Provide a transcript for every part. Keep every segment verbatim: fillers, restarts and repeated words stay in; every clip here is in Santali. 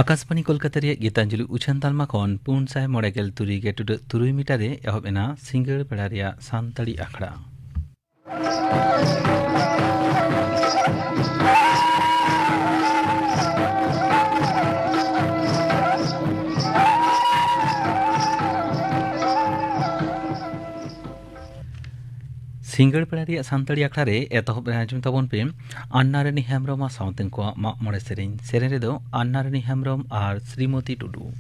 ᱟᱠᱟᱥᱵᱟᱬᱤ ᱠᱳᱞᱠᱟᱛᱟ ᱨᱮᱭᱟᱜ ᱜᱤᱛᱟᱧᱡᱚᱞᱤ ᱩᱪᱷᱟᱹᱱ ᱛᱟᱞᱢᱟ ᱠᱷᱚᱱ ᱯᱩᱱ ᱥᱟᱭ ᱢᱚᱬᱮ ᱜᱮᱞ ᱛᱩᱨᱩᱭ ᱜᱮ ᱴᱩᱰᱟᱹᱜ ᱛᱩᱨᱩᱭ ᱢᱤᱴᱟᱨ ᱨᱮ ᱮᱦᱚᱵ ᱮᱱᱟ ᱥᱤᱸᱜᱟᱹᱲ ᱵᱮᱲᱟ ᱨᱮᱭᱟᱜ ᱥᱟᱱᱛᱟᱲᱤ ᱟᱠᱷᱲᱟ᱾ ᱥᱤᱸᱜᱟᱹᱲ ᱵᱮᱲᱟ ᱨᱮᱭᱟᱜ ᱥᱟᱱᱛᱟᱲᱤ ᱟᱠᱷᱲᱟ ᱨᱮ ᱮᱛᱚᱦᱚᱵ ᱨᱮ ᱟᱸᱡᱚᱢ ᱛᱟᱵᱚᱱ ᱯᱮ ᱟᱱᱱᱟᱨᱟᱱᱤ ᱦᱮᱢᱵᱨᱚᱢ ᱟᱨ ᱥᱟᱶᱛᱮᱱ ᱠᱚᱣᱟᱜ ᱢᱟᱜ ᱢᱚᱬᱮ ᱥᱮᱨᱮᱧ᱾ ᱥᱮᱨᱮᱧ ᱨᱮᱫᱚ ᱟᱱᱱᱟᱨᱟᱱᱤ ᱦᱮᱢᱵᱨᱚᱢ ᱟᱨ ᱥᱨᱤᱢᱚᱛᱤ ᱴᱩᱰᱩ᱾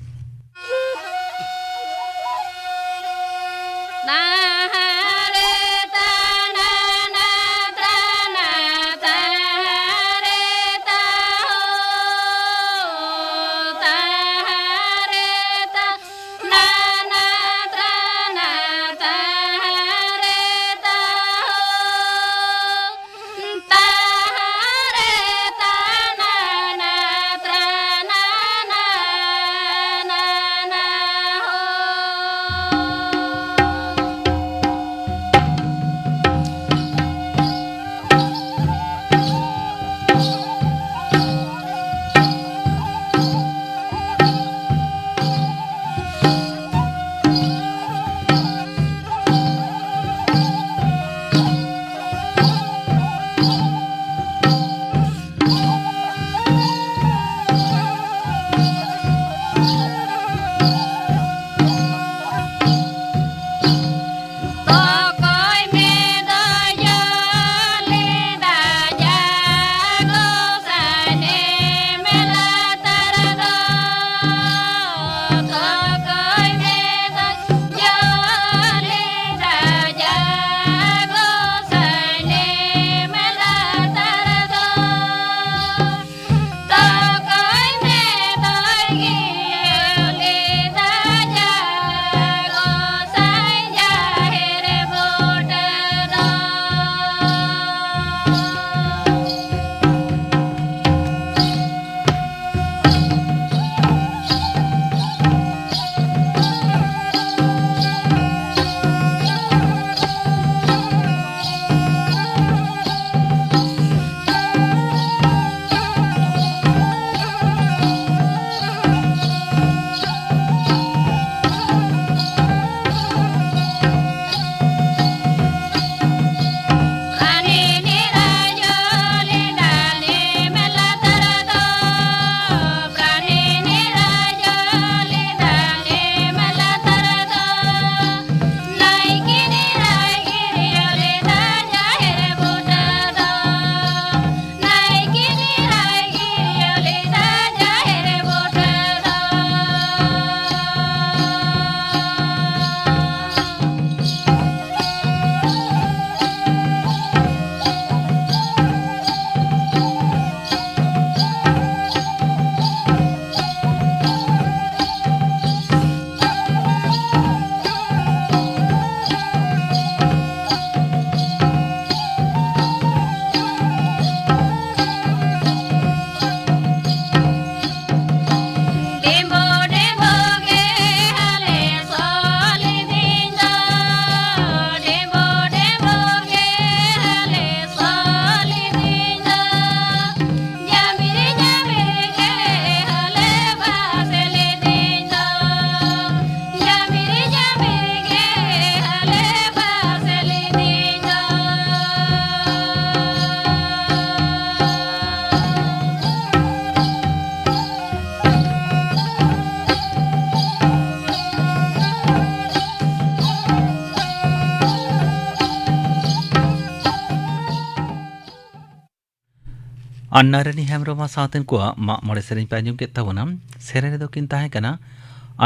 ᱟᱱᱱᱟᱨᱟᱱᱤ ᱦᱮᱢᱵᱨᱚᱢ ᱟᱨ ᱥᱟᱶᱛᱮᱱ ᱠᱚᱣᱟᱜ ᱢᱟᱜ ᱢᱚᱬᱮ ᱥᱮᱨᱮᱧ ᱯᱮ ᱟᱸᱡᱚᱢ ᱠᱮᱫ ᱛᱟᱵᱚᱱᱟ᱾ ᱥᱮᱨᱮᱧ ᱨᱮᱫᱚ ᱠᱤᱱ ᱛᱟᱦᱮᱸ ᱠᱟᱱᱟ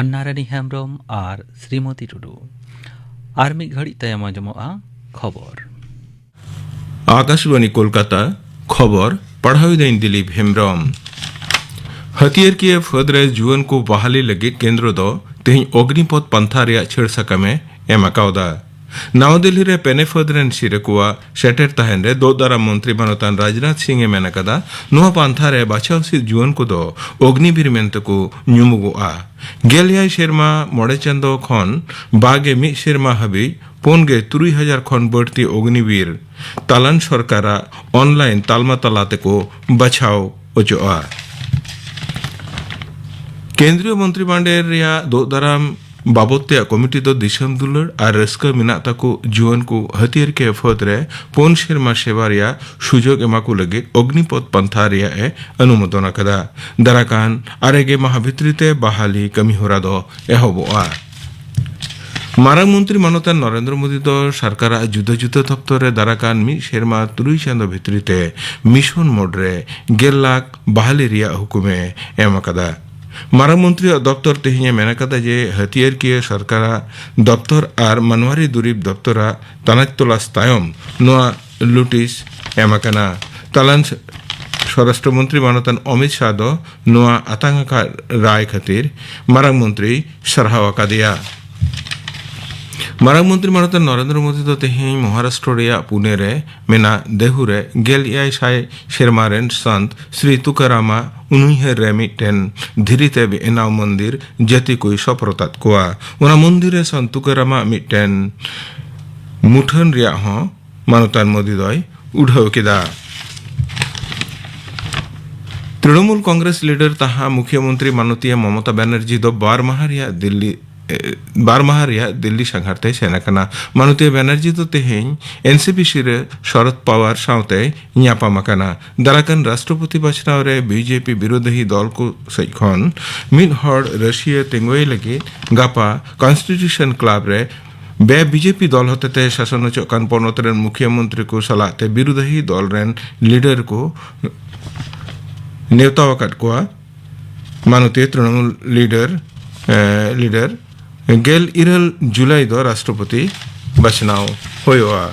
ᱟᱱᱱᱟᱨᱟᱱᱤ ᱦᱮᱢᱵᱨᱚᱢ ᱟᱨ ᱥᱨᱤᱢᱚᱛᱤ ᱴᱩᱰᱩ᱾ ᱟᱨ ᱢᱤᱫ ᱜᱷᱟᱹᱲᱤᱡ ᱛᱟᱭᱚᱢ ᱟᱸᱡᱚᱢᱚᱜᱼᱟ ᱠᱷᱚᱵᱚᱨ᱾ ᱟᱠᱟᱥᱵᱟᱱᱤ ᱠᱳᱞᱠᱟᱛᱟ, ᱠᱷᱚᱵᱚᱨ ᱯᱟᱲᱦᱟᱣ ᱮᱫᱟᱹᱧ ᱫᱤᱞᱤᱯ ᱦᱮᱢᱵᱨᱚᱢ᱾ ᱦᱟᱹᱛᱭᱟᱹᱨ ᱠᱤᱭᱟᱹ ᱯᱷᱟᱹᱫᱽ ᱨᱮ ᱡᱩᱣᱟᱹᱱ ᱠᱚ ᱵᱟᱦᱟᱞᱤ ᱞᱟᱹᱜᱤᱫ ᱠᱮᱱᱫᱨᱚ ᱫᱚ ᱛᱮᱦᱮᱧ ᱚᱜᱽᱱᱤᱯᱚᱛᱷ ᱯᱟᱱᱛᱷᱟ ᱨᱮᱭᱟᱜ ᱪᱷᱟᱹᱲ ᱥᱟᱠᱟᱢᱮ ᱮᱢ ᱟᱠᱟᱣᱫᱟ᱾ ᱱᱟᱣᱟ ᱫᱤᱞᱞᱤ ᱨᱮ ᱯᱮᱱᱮ ᱯᱷᱟᱹᱫᱽ ᱨᱮᱱ ᱥᱤᱨᱟᱹ ᱠᱚᱣᱟᱜ ᱥᱮᱴᱮᱨ ᱛᱟᱦᱮᱱ ᱨᱮ ᱫᱳᱜ ᱫᱟᱨᱟᱢ ᱢᱚᱱᱛᱨᱤ ᱢᱟᱱᱚᱛᱟᱱ ᱨᱟᱡᱽᱱᱟᱛᱷ ᱥᱤᱝ ᱮ ᱢᱮᱱ ᱟᱠᱟᱫᱟ, ᱱᱚᱣᱟ ᱯᱟᱱᱛᱷᱟ ᱨᱮ ᱵᱟᱪᱷᱟᱣ ᱥᱤᱫ ᱡᱩᱣᱟᱹᱱ ᱠᱚᱫᱚ ᱚᱜᱽᱱᱤᱵᱤᱨ ᱢᱮᱱᱛᱮ ᱠᱚ ᱧᱩᱢᱩᱜᱚᱜᱼᱟ᱾ ᱜᱮᱞ ᱮᱭᱟᱭ ᱥᱮᱨᱢᱟ ᱢᱚᱬᱮ ᱪᱟᱸᱫᱚ ᱠᱷᱚᱱ ᱵᱟᱜᱮ ᱢᱤᱫ ᱥᱮᱨᱢᱟ ᱦᱟᱹᱵᱤᱡ ᱯᱩᱱ ᱜᱮ ᱛᱩᱨᱩᱭ ᱦᱟᱡᱟᱨ ᱠᱷᱚᱱ ᱵᱟᱹᱲᱛᱤ ᱚᱜᱽᱱᱤᱵᱤᱨ ᱛᱟᱞᱟᱱ ᱥᱚᱨᱠᱟᱨᱟᱜ ᱚᱱᱞᱟᱭᱤᱱ ᱛᱟᱞᱢᱟ ᱛᱟᱞᱟ ᱛᱮᱠᱚ ᱵᱟᱪᱷᱟᱣ ᱚᱪᱚᱜᱼᱟ᱾ ᱠᱮᱱᱫᱨᱤᱭᱚ ᱢᱚᱱᱛᱨᱤ ᱢᱟᱱᱰᱮᱨ ᱨᱮᱭᱟᱜ ᱫᱳᱜ ᱫᱟᱨᱟᱢ ᱵᱟᱵᱚᱫ ᱛᱮᱭᱟᱜ ᱠᱚᱢᱤᱴᱤ ᱫᱚ ᱫᱤᱥᱚᱢ ᱫᱩᱞᱟᱹᱲ ᱟᱨ ᱨᱟᱹᱥᱠᱟᱹ ᱢᱮᱱᱟᱜ ᱛᱟᱠᱚ ᱡᱩᱣᱟᱹᱱ ᱠᱚ ᱦᱟᱹᱛᱭᱟᱹᱨ ᱠᱮ ᱯᱷᱟᱹᱫᱽ ᱨᱮ ᱯᱩᱱ ᱥᱮᱨᱢᱟ ᱥᱮᱵᱟ ᱨᱮᱭᱟᱜ ᱥᱩᱡᱳᱜᱽ ᱮᱢᱟ ᱠᱚ ᱞᱟᱹᱜᱤᱫ ᱚᱜᱽᱱᱤᱯᱚᱛᱷ ᱯᱟᱱᱛᱷᱟ ᱨᱮᱭᱟᱜ ᱮ ᱚᱱᱩᱢᱳᱫᱚᱱ ᱟᱠᱟᱫᱟ᱾ ᱫᱟᱨᱟᱠᱟᱱ ᱟᱨᱮ ᱜᱮ ᱢᱟᱦᱟ ᱵᱷᱤᱛᱨᱤ ᱛᱮ ᱵᱟᱦᱟᱞᱤ ᱠᱟᱹᱢᱤ ᱦᱚᱨᱟ ᱫᱚ ᱮᱦᱚᱵᱚᱜᱼᱟ᱾ ᱢᱟᱨᱟᱝ ᱢᱚᱱᱛᱨᱤ ᱢᱟᱱᱚᱛᱟᱱ ᱱᱚᱨᱮᱱᱫᱨᱚ ᱢᱳᱫᱤ ᱫᱚ ᱥᱚᱨᱠᱟᱨᱟᱜ ᱡᱩᱫᱟᱹ ᱡᱩᱫᱟᱹ ᱫᱚᱯᱛᱚᱨ ᱨᱮ ᱫᱟᱨᱟᱠᱟᱱ ᱢᱤᱫ ᱥᱮᱨᱢᱟ ᱛᱩᱨᱩᱭ ᱪᱟᱸᱫᱚ ᱵᱷᱤᱛᱨᱤ ᱛᱮ ᱢᱤᱥᱚᱱ ᱢᱳᱰ ᱨᱮ ᱜᱮᱞ ᱞᱟᱠᱷ ᱵᱟᱦᱟᱞᱤ ᱨᱮᱭᱟᱜ ᱦᱩᱠᱩᱢᱮ ᱮᱢ ᱟᱠᱟᱫᱟ᱾ ᱢᱟᱨᱟᱝ ᱢᱚᱱᱛᱨᱤᱭᱟᱜ ᱫᱚᱯᱛᱚᱨ ᱛᱮᱦᱮᱧ ᱮ ᱢᱮᱱ ᱟᱠᱟᱫᱟ ᱡᱮ ᱦᱟᱹᱛᱭᱟᱹᱨ ᱠᱤᱭᱟᱹ ᱥᱚᱨᱠᱟᱨᱟᱜ ᱫᱚᱯᱛᱚᱨ ᱟᱨ ᱢᱟᱱᱣᱟᱨᱤ ᱫᱩᱨᱤᱵᱽ ᱫᱚᱯᱛᱚᱨᱟᱜ ᱛᱟᱱᱟᱪ ᱛᱚᱞᱟᱥ ᱛᱟᱭᱚᱢ ᱱᱚᱣᱟ ᱞᱩᱴᱤᱥ ᱮᱢ ᱟᱠᱟᱱᱟ᱾ ᱛᱟᱞᱟᱱ ᱥᱚᱨᱟᱥᱴᱨᱚ ᱢᱚᱱᱛᱨᱤ ᱢᱟᱱᱚᱛᱟᱱ ᱚᱢᱤᱛ ᱥᱟᱦ ᱫᱚ ᱱᱚᱣᱟ ᱟᱛᱟᱝ ᱟᱠᱟᱫ ᱨᱟᱭ ᱠᱷᱟᱹᱛᱤᱨ ᱢᱟᱨᱟᱝ ᱢᱚᱱᱛᱨᱤ ᱥᱟᱨᱦᱟᱣ ᱟᱠᱟᱫᱮᱭᱟ᱾ ᱢᱟᱨᱟᱝ ᱢᱚᱱᱛᱨᱤ ᱢᱟᱱᱚᱛᱟᱱ ᱱᱚᱨᱮᱱᱫᱨᱚ ᱢᱳᱫᱤ ᱫᱚ ᱛᱮᱦᱮᱧ ᱢᱚᱦᱟᱨᱟᱥᱴᱨᱚ ᱨᱮᱭᱟᱜ ᱯᱩᱱᱮ ᱨᱮ ᱢᱮᱱᱟᱜ ᱫᱮᱦᱩ ᱨᱮ ᱜᱮᱞ ᱮᱭᱟᱭ ᱥᱟᱭ ᱥᱮᱨᱢᱟ ᱨᱮᱱ ᱥᱟᱱᱛ ᱥᱨᱤ ᱛᱩᱠᱟᱨᱟᱢᱟᱜ ᱩᱱᱩᱭᱦᱟᱹᱨ ᱨᱮ ᱢᱤᱫᱴᱮᱱ ᱫᱷᱤᱨᱤ ᱛᱮ ᱵᱮᱱᱟᱣ ᱢᱚᱱᱫᱤᱨ ᱡᱟᱹᱛᱤ ᱠᱚᱭ ᱥᱚᱯᱨᱚᱛᱟᱫ ᱠᱚᱣᱟ᱾ ᱚᱱᱟ ᱢᱚᱱᱫᱤᱨ ᱨᱮ ᱥᱟᱱᱛ ᱛᱩᱠᱟᱨᱟᱢᱟᱜ ᱢᱤᱫᱴᱮᱱ ᱢᱩᱴᱷᱟᱹᱱ ᱨᱮᱭᱟᱜ ᱦᱚᱸ ᱢᱟᱱᱚᱛᱟᱱ ᱢᱳᱫᱤ ᱫᱚᱭ ᱩᱰᱷᱟᱹᱣ ᱠᱮᱫᱟ᱾ ᱛᱨᱤᱱᱚᱢᱩᱞ ᱠᱚᱝᱜᱨᱮᱥ ᱞᱤᱰᱟᱨ ᱛᱟᱦᱟ ᱢᱩᱠᱷᱭᱟᱹ ᱢᱚᱱᱛᱨᱤ ᱢᱟᱱᱚᱛᱤᱭᱟᱹ ᱢᱚᱢᱚᱛᱟ ᱵᱟᱱᱟᱨᱡᱤ ᱫᱚ ᱵᱟᱨ ᱢᱟᱦᱟ ᱨᱮᱭᱟᱜ ᱫᱤᱞᱞᱤ, ᱮ, ᱵᱟᱨ ᱢᱟᱦᱟ ᱨᱮᱭᱟᱜ ᱫᱤᱞᱞᱤ ᱥᱟᱸᱜᱷᱟᱨ ᱛᱮᱭ ᱥᱮᱱ ᱟᱠᱟᱱᱟ᱾ ᱢᱟᱱᱚᱛᱤᱭᱟᱹ ᱵᱟᱱᱟᱨᱡᱤ ᱫᱚ ᱛᱮᱦᱮᱧ ᱮᱱ ᱥᱤ ᱯᱤ ᱥᱤᱨᱟᱹ ᱥᱚᱨᱚᱫ ᱯᱟᱣᱟᱨ ᱥᱟᱶᱛᱮᱭ ᱧᱟᱯᱟᱢ ᱟᱠᱟᱱᱟ᱾ ᱫᱟᱨᱟᱠᱟᱱ ᱨᱟᱥᱴᱨᱚᱯᱚᱛᱤ ᱵᱟᱪᱷᱱᱟᱣ ᱨᱮ ᱵᱤ ᱡᱮ ᱯᱤ ᱵᱤᱨᱳᱫᱷᱤ ᱫᱚᱞ ᱠᱚ ᱥᱮᱡ ᱠᱷᱚᱱ ᱢᱤᱫ ᱦᱚᱲ ᱨᱟᱹᱥᱤᱭᱟᱹ ᱛᱤᱸᱜᱩᱭ ᱞᱟᱹᱜᱤᱫ ᱜᱟᱯᱟ ᱠᱚᱱᱥᱴᱤᱴᱭᱩᱥᱚᱱ ᱠᱞᱟᱵᱽ ᱨᱮ ᱵᱮ ᱵᱤᱡᱮᱯᱤ ᱫᱚᱞ ᱦᱚᱛᱮᱛᱮ ᱥᱟᱥᱚᱱ ᱦᱚᱪᱚᱜ ᱠᱟᱱ ᱯᱚᱱᱚᱛ ᱨᱮᱱ ᱢᱩᱠᱷᱤᱭᱟᱹ ᱢᱚᱱᱛᱨᱤ ᱠᱚ ᱥᱟᱞᱟᱜ ᱛᱮ ᱵᱤᱨᱩᱫᱷᱟᱦᱤ ᱫᱚᱞ ᱨᱮᱱ ᱞᱤᱰᱟᱨ ᱠᱚ ᱱᱮᱣᱛᱟ ᱟᱠᱟᱫ ᱠᱚᱣᱟ᱾ ᱢᱟᱱᱚᱛᱤᱭᱟᱹ ᱛᱨᱤᱱᱚᱢᱩᱞ ᱞᱤᱰᱟᱨ, ᱮ, ᱞᱤᱰᱟᱨ, ᱜᱮᱞ ᱤᱨᱟᱹᱞ ᱡᱩᱞᱟᱭ ᱫᱚ ᱨᱟᱥᱴᱨᱚᱯᱚᱛᱤ ᱵᱟᱪᱷᱱᱟᱣ ᱦᱩᱭᱩᱜᱼᱟ᱾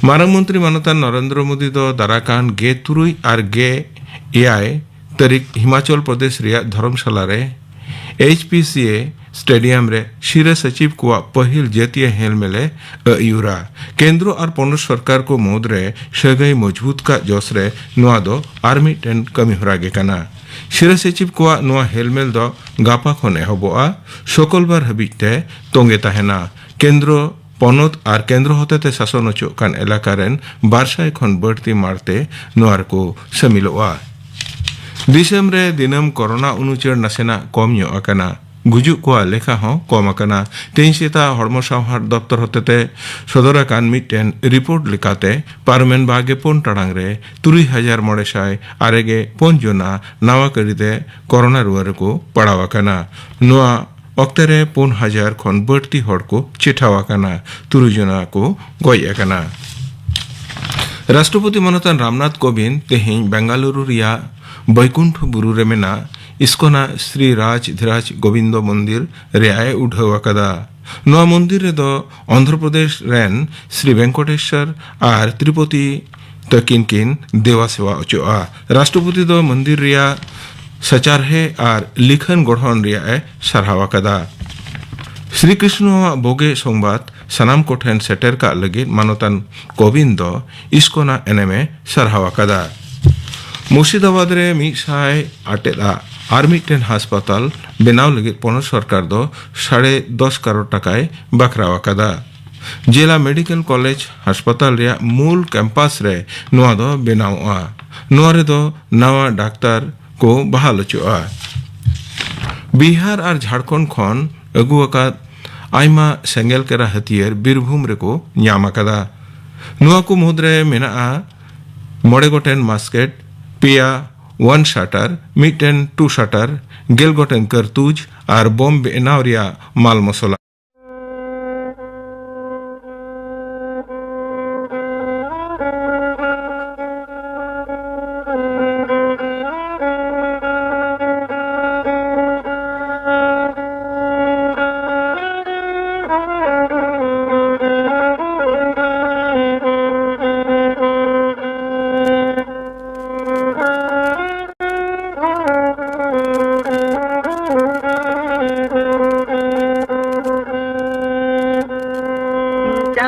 ᱢᱟᱨᱟᱝ ᱢᱚᱱᱛᱨᱤ ᱢᱟᱱᱚᱛᱟᱱ ᱱᱚᱨᱮᱱᱫᱨᱚ ᱢᱳᱫᱤ ᱫᱚ ᱫᱟᱨᱟᱠᱟᱱ ᱜᱮ ᱛᱩᱨᱩᱭ ᱟᱨ ᱜᱮ ᱮᱭᱟᱭ ᱛᱟᱹᱨᱤᱠᱷ ᱦᱤᱢᱟᱪᱚᱞ ᱯᱨᱚᱫᱮᱥ ᱨᱮᱭᱟᱜ ᱫᱷᱚᱨᱚᱢᱥᱟᱞᱟ ᱨᱮ ᱮᱭᱤᱪ ᱯᱤ ᱥᱤ ᱮ ᱥᱴᱮᱰᱤᱭᱟᱢ ᱨᱮ ᱥᱤᱨᱟᱹ ᱥᱚᱪᱤᱵᱽ ᱠᱚᱣᱟᱜ ᱯᱟᱹᱦᱤᱞ ᱡᱟᱹᱛᱤᱭᱟᱹ ᱦᱮᱞᱢᱮᱞᱮ ᱟᱹᱭᱩᱨᱟ᱾ ᱠᱮᱱᱫᱨᱚ ᱟᱨ ᱯᱚᱱᱚᱛ ᱥᱚᱨᱠᱟᱨ ᱠᱚ ᱢᱩᱫᱽᱨᱮ ᱥᱟᱹᱜᱟᱹᱭ ᱢᱚᱡᱽᱵᱩᱛ ᱠᱟᱜ ᱡᱚᱥ ᱨᱮ ᱱᱚᱣᱟ ᱫᱚ ᱟᱨ ᱢᱤᱫᱴᱮᱱ ᱠᱟᱹᱢᱤᱦᱚᱨᱟ ᱜᱮ ᱠᱟᱱᱟ᱾ ᱥᱤᱨᱟᱹ ᱥᱚᱪᱤᱵᱽ ᱠᱚᱣᱟᱜ ᱱᱚᱣᱟ ᱦᱮᱞᱢᱮᱞ ᱫᱚ ᱜᱟᱯᱟ ᱠᱷᱚᱱ ᱮᱦᱚᱵᱚᱜᱼᱟ, ᱥᱩᱠᱚᱞᱵᱟᱨ ᱦᱟᱹᱵᱤᱡ ᱛᱮ ᱛᱚᱸᱜᱮ ᱛᱟᱦᱮᱱᱟ᱾ ᱠᱮᱱᱫᱨᱚ, ᱯᱚᱱᱚᱛ ᱟᱨ ᱠᱮᱱᱫᱨᱚ ᱦᱚᱛᱮᱛᱮ ᱥᱟᱥᱚᱱ ᱚᱪᱚᱜ ᱠᱟᱱ ᱮᱞᱟᱠᱟ ᱨᱮᱱ ᱵᱟᱨ ᱥᱟᱭ ᱠᱷᱚᱱ ᱵᱟᱹᱲᱛᱤ ᱢᱟᱲᱛᱮ ᱱᱚᱣᱟ ᱨᱮᱠᱚ ᱥᱟᱹᱢᱤᱞᱚᱜᱼᱟ᱾ ᱫᱤᱥᱚᱢ ᱨᱮ ᱫᱤᱱᱟᱹᱢ ᱠᱚᱨᱳᱱᱟ ᱩᱱᱩᱪᱟᱹᱲ ᱱᱟᱥᱮᱱᱟᱜ ᱠᱚᱢ ᱧᱚᱜ ᱟᱠᱟᱱᱟ᱾ ᱜᱩᱡᱩᱜ ᱠᱚᱣᱟᱜ ᱞᱮᱠᱷᱟ ᱦᱚᱸ ᱠᱚᱢ ᱟᱠᱟᱱᱟ᱾ ᱛᱮᱦᱮᱧ ᱥᱮᱛᱟᱜ ᱦᱚᱲᱢᱚ ᱥᱟᱶᱦᱟᱨ ᱫᱚᱯᱛᱚᱨ ᱦᱚᱛᱮᱛᱮ ᱥᱚᱫᱚᱨ ᱟᱠᱟᱱ ᱢᱤᱫᱴᱮᱱ ᱨᱤᱯᱳᱨᱴ ᱞᱮᱠᱟᱛᱮ, ᱯᱟᱨᱚᱢᱮᱱ ᱵᱟᱜᱮ ᱯᱩᱱ ᱴᱟᱲᱟᱝ ᱨᱮ ᱛᱩᱨᱩᱭ ᱦᱟᱡᱟᱨ ᱢᱚᱬᱮ ᱥᱟᱭ ᱟᱨᱮ ᱜᱮ ᱯᱩᱱ ᱡᱚᱱᱟ ᱱᱟᱣᱟ ᱠᱟᱹᱨᱤᱛᱮ ᱠᱚᱨᱳᱱᱟ ᱨᱩᱣᱟᱹ ᱨᱮᱠᱚ ᱯᱟᱲᱟᱣ ᱟᱠᱟᱱᱟ᱾ ᱱᱚᱣᱟ ᱚᱠᱛᱮ ᱨᱮ ᱯᱩᱱ ᱦᱟᱡᱟᱨ ᱠᱷᱚᱱ ᱵᱟᱹᱲᱛᱤ ᱦᱚᱲ ᱠᱚ ᱪᱮᱴᱷᱟᱣ ᱟᱠᱟᱱᱟ, ᱛᱩᱨᱩᱭ ᱡᱚᱱᱟ ᱠᱚ ᱜᱚᱡ ᱟᱠᱟᱱᱟ᱾ ᱨᱟᱥᱴᱨᱚᱯᱚᱛᱤ ᱢᱟᱱᱚᱛᱟᱱ ᱨᱟᱢᱱᱟᱛᱷ ᱠᱳᱵᱤᱱᱫᱽ ᱛᱮᱦᱮᱧ ᱵᱮᱝᱜᱟᱞᱩᱨᱩ ᱨᱮᱭᱟᱜ ᱵᱳᱭᱠᱩᱱᱴᱷ ᱵᱩᱨᱩ ᱨᱮ ᱢᱮᱱᱟᱜ ᱤᱥᱠᱚᱱᱟ ᱥᱨᱤ ᱨᱟᱡᱽ ᱫᱷᱤᱨᱟᱡᱽ ᱜᱳᱵᱤᱱᱫᱚ ᱢᱚᱱᱫᱤᱨ ᱨᱮᱭᱟᱜ ᱮ ᱩᱰᱷᱟᱹᱣ ᱟᱠᱟᱫᱟ᱾ ᱱᱚᱣᱟ ᱢᱚᱱᱫᱤᱨ ᱨᱮᱫᱚ ᱚᱱᱫᱷᱨᱚ ᱯᱨᱚᱫᱮᱥ ᱨᱮᱱ ᱥᱨᱤ ᱵᱮᱝᱠᱚᱴᱮᱥᱣᱚᱨ ᱟᱨ ᱛᱨᱤᱯᱚᱛᱤ ᱛᱟᱹᱠᱤᱱ ᱠᱤᱱ ᱫᱮᱣᱟ ᱥᱮᱣᱟ ᱚᱪᱚᱜᱼᱟ᱾ ᱨᱟᱥᱴᱨᱚᱯᱚᱛᱤ ᱫᱚ ᱢᱚᱱᱫᱤᱨ ᱨᱮᱭᱟᱜ ᱥᱟᱪᱟᱨᱦᱮ ᱟᱨ ᱞᱤᱠᱷᱟᱹᱱ ᱜᱚᱲᱦᱚᱱ ᱨᱮᱭᱟᱜ ᱮ ᱥᱟᱨᱦᱟᱣ ᱟᱠᱟᱫᱟ᱾ ᱥᱨᱤ ᱠᱨᱤᱥᱱᱚᱣᱟᱜ ᱵᱳᱜᱮ ᱥᱚᱝᱵᱟᱫ ᱥᱟᱱᱟᱢ ᱠᱚᱴᱷᱮᱱ ᱥᱮᱴᱮᱨ ᱠᱟᱜ ᱞᱟᱹᱜᱤᱫ ᱢᱟᱱᱚᱛᱟᱱ ᱠᱳᱵᱤᱱᱫᱽ ᱫᱚ ᱤᱥᱠᱚᱱᱟ ᱮᱱᱮᱢ ᱮ ᱥᱟᱨᱦᱟᱣ ᱟᱠᱟᱫᱟ᱾ ᱢᱩᱨᱥᱤᱫᱟᱵᱟᱫᱽ ᱨᱮ ᱢᱤᱫ ᱥᱟᱭ ᱟᱴᱮᱫ ᱟᱜ ᱟᱨ ᱢᱤᱫᱴᱮᱱ ᱦᱟᱥᱯᱟᱛᱟᱞ ᱵᱮᱱᱟᱣ ᱞᱟᱹᱜᱤᱫ ᱯᱚᱱᱚᱛ ᱥᱚᱨᱠᱟᱨ ᱫᱚ ᱥᱟᱲᱮ ᱫᱚᱥ ᱠᱟᱨᱳᱲ ᱴᱟᱠᱟᱭ ᱵᱟᱠᱷᱨᱟᱣ ᱟᱠᱟᱫᱟ᱾ ᱡᱮᱞᱟ ᱢᱮᱰᱤᱠᱮᱞ ᱠᱚᱞᱮᱡᱽ ᱦᱟᱥᱯᱟᱛᱟᱞ ᱨᱮᱭᱟᱜ ᱢᱩᱞ ᱠᱮᱢᱯᱟᱥ ᱨᱮ ᱱᱚᱣᱟ ᱫᱚ ᱵᱮᱱᱟᱣᱚᱜᱼᱟ᱾ ᱱᱚᱣᱟ ᱨᱮᱫᱚ ᱱᱟᱣᱟ ᱰᱟᱠᱛᱟᱨ ᱠᱚ ᱵᱟᱦᱟᱞ ᱚᱪᱚᱜᱼᱟ᱾ ᱵᱤᱦᱟᱨ ᱟᱨ ᱡᱷᱟᱲᱠᱷᱚᱸᱰ ᱠᱷᱚᱱ ᱟᱹᱜᱩ ᱟᱠᱟᱫ ᱟᱭᱢᱟ ᱥᱮᱸᱜᱮᱞ ᱠᱮᱨᱟ ᱦᱟᱹᱛᱭᱟᱹᱨ ᱵᱤᱨᱵᱷᱩᱢ ᱨᱮᱠᱚ ᱧᱟᱢ ᱟᱠᱟᱫᱟ᱾ ᱱᱚᱣᱟ ᱠᱚ ᱢᱩᱫᱽᱨᱮ ᱢᱮᱱᱟᱜᱼᱟ ᱢᱚᱬᱮ ᱜᱚᱴᱮᱱ ᱢᱟᱥᱠᱮᱴ, ᱯᱮᱭᱟ ᱳᱣᱟᱱ ᱥᱟᱴᱟᱨ, ᱢᱤᱫᱴᱮᱱ ᱴᱩ ᱥᱟᱴᱟᱨ, ᱜᱮᱞ ᱜᱚᱴᱮᱱ ᱠᱟᱹᱨᱛᱩᱡᱽ ᱟᱨ ᱵᱚᱢ ᱵᱮᱱᱟᱣ ᱨᱮᱭᱟᱜ ᱢᱟᱞ ᱢᱚᱥᱚᱞᱟ᱾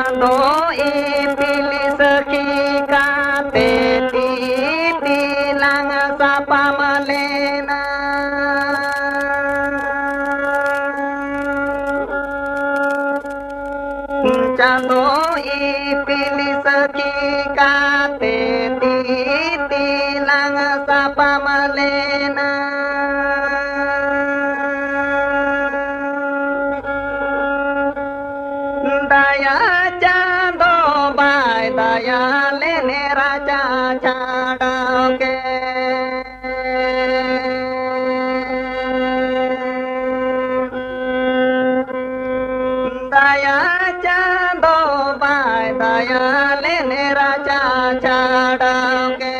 ᱪᱟᱸᱫᱚ ᱤᱯᱤᱞ ᱥᱟᱹᱠᱷᱤ ᱠᱟᱛᱮ ᱛᱤ ᱛᱤᱞᱟᱝ ᱥᱟᱯᱟᱢ ᱞᱮᱱᱟ᱾ ᱪᱟᱸᱫᱚ ᱤᱯᱤᱞ ᱥᱟᱹᱠᱷᱤ ᱠᱟᱛᱮ ᱛᱤ ᱛᱤᱞᱟᱝ ᱥᱟᱯᱟᱢ ᱞᱮᱱᱟ᱾ ᱫᱟᱭᱟ ᱪᱟᱸᱫᱚ ᱵᱟᱭ ᱫᱟᱭᱟ ᱞᱮᱱᱮ ᱨᱟᱪᱟ ᱪᱷᱟᱲᱟᱣ ᱜᱮ᱾ ᱫᱟᱭᱟ ᱪᱟᱸᱫᱚ ᱵᱟᱭ ᱫᱟᱭᱟ ᱞᱮᱱᱮ ᱨᱟᱪᱟ ᱪᱷᱟᱲᱟᱣ ᱜᱮ᱾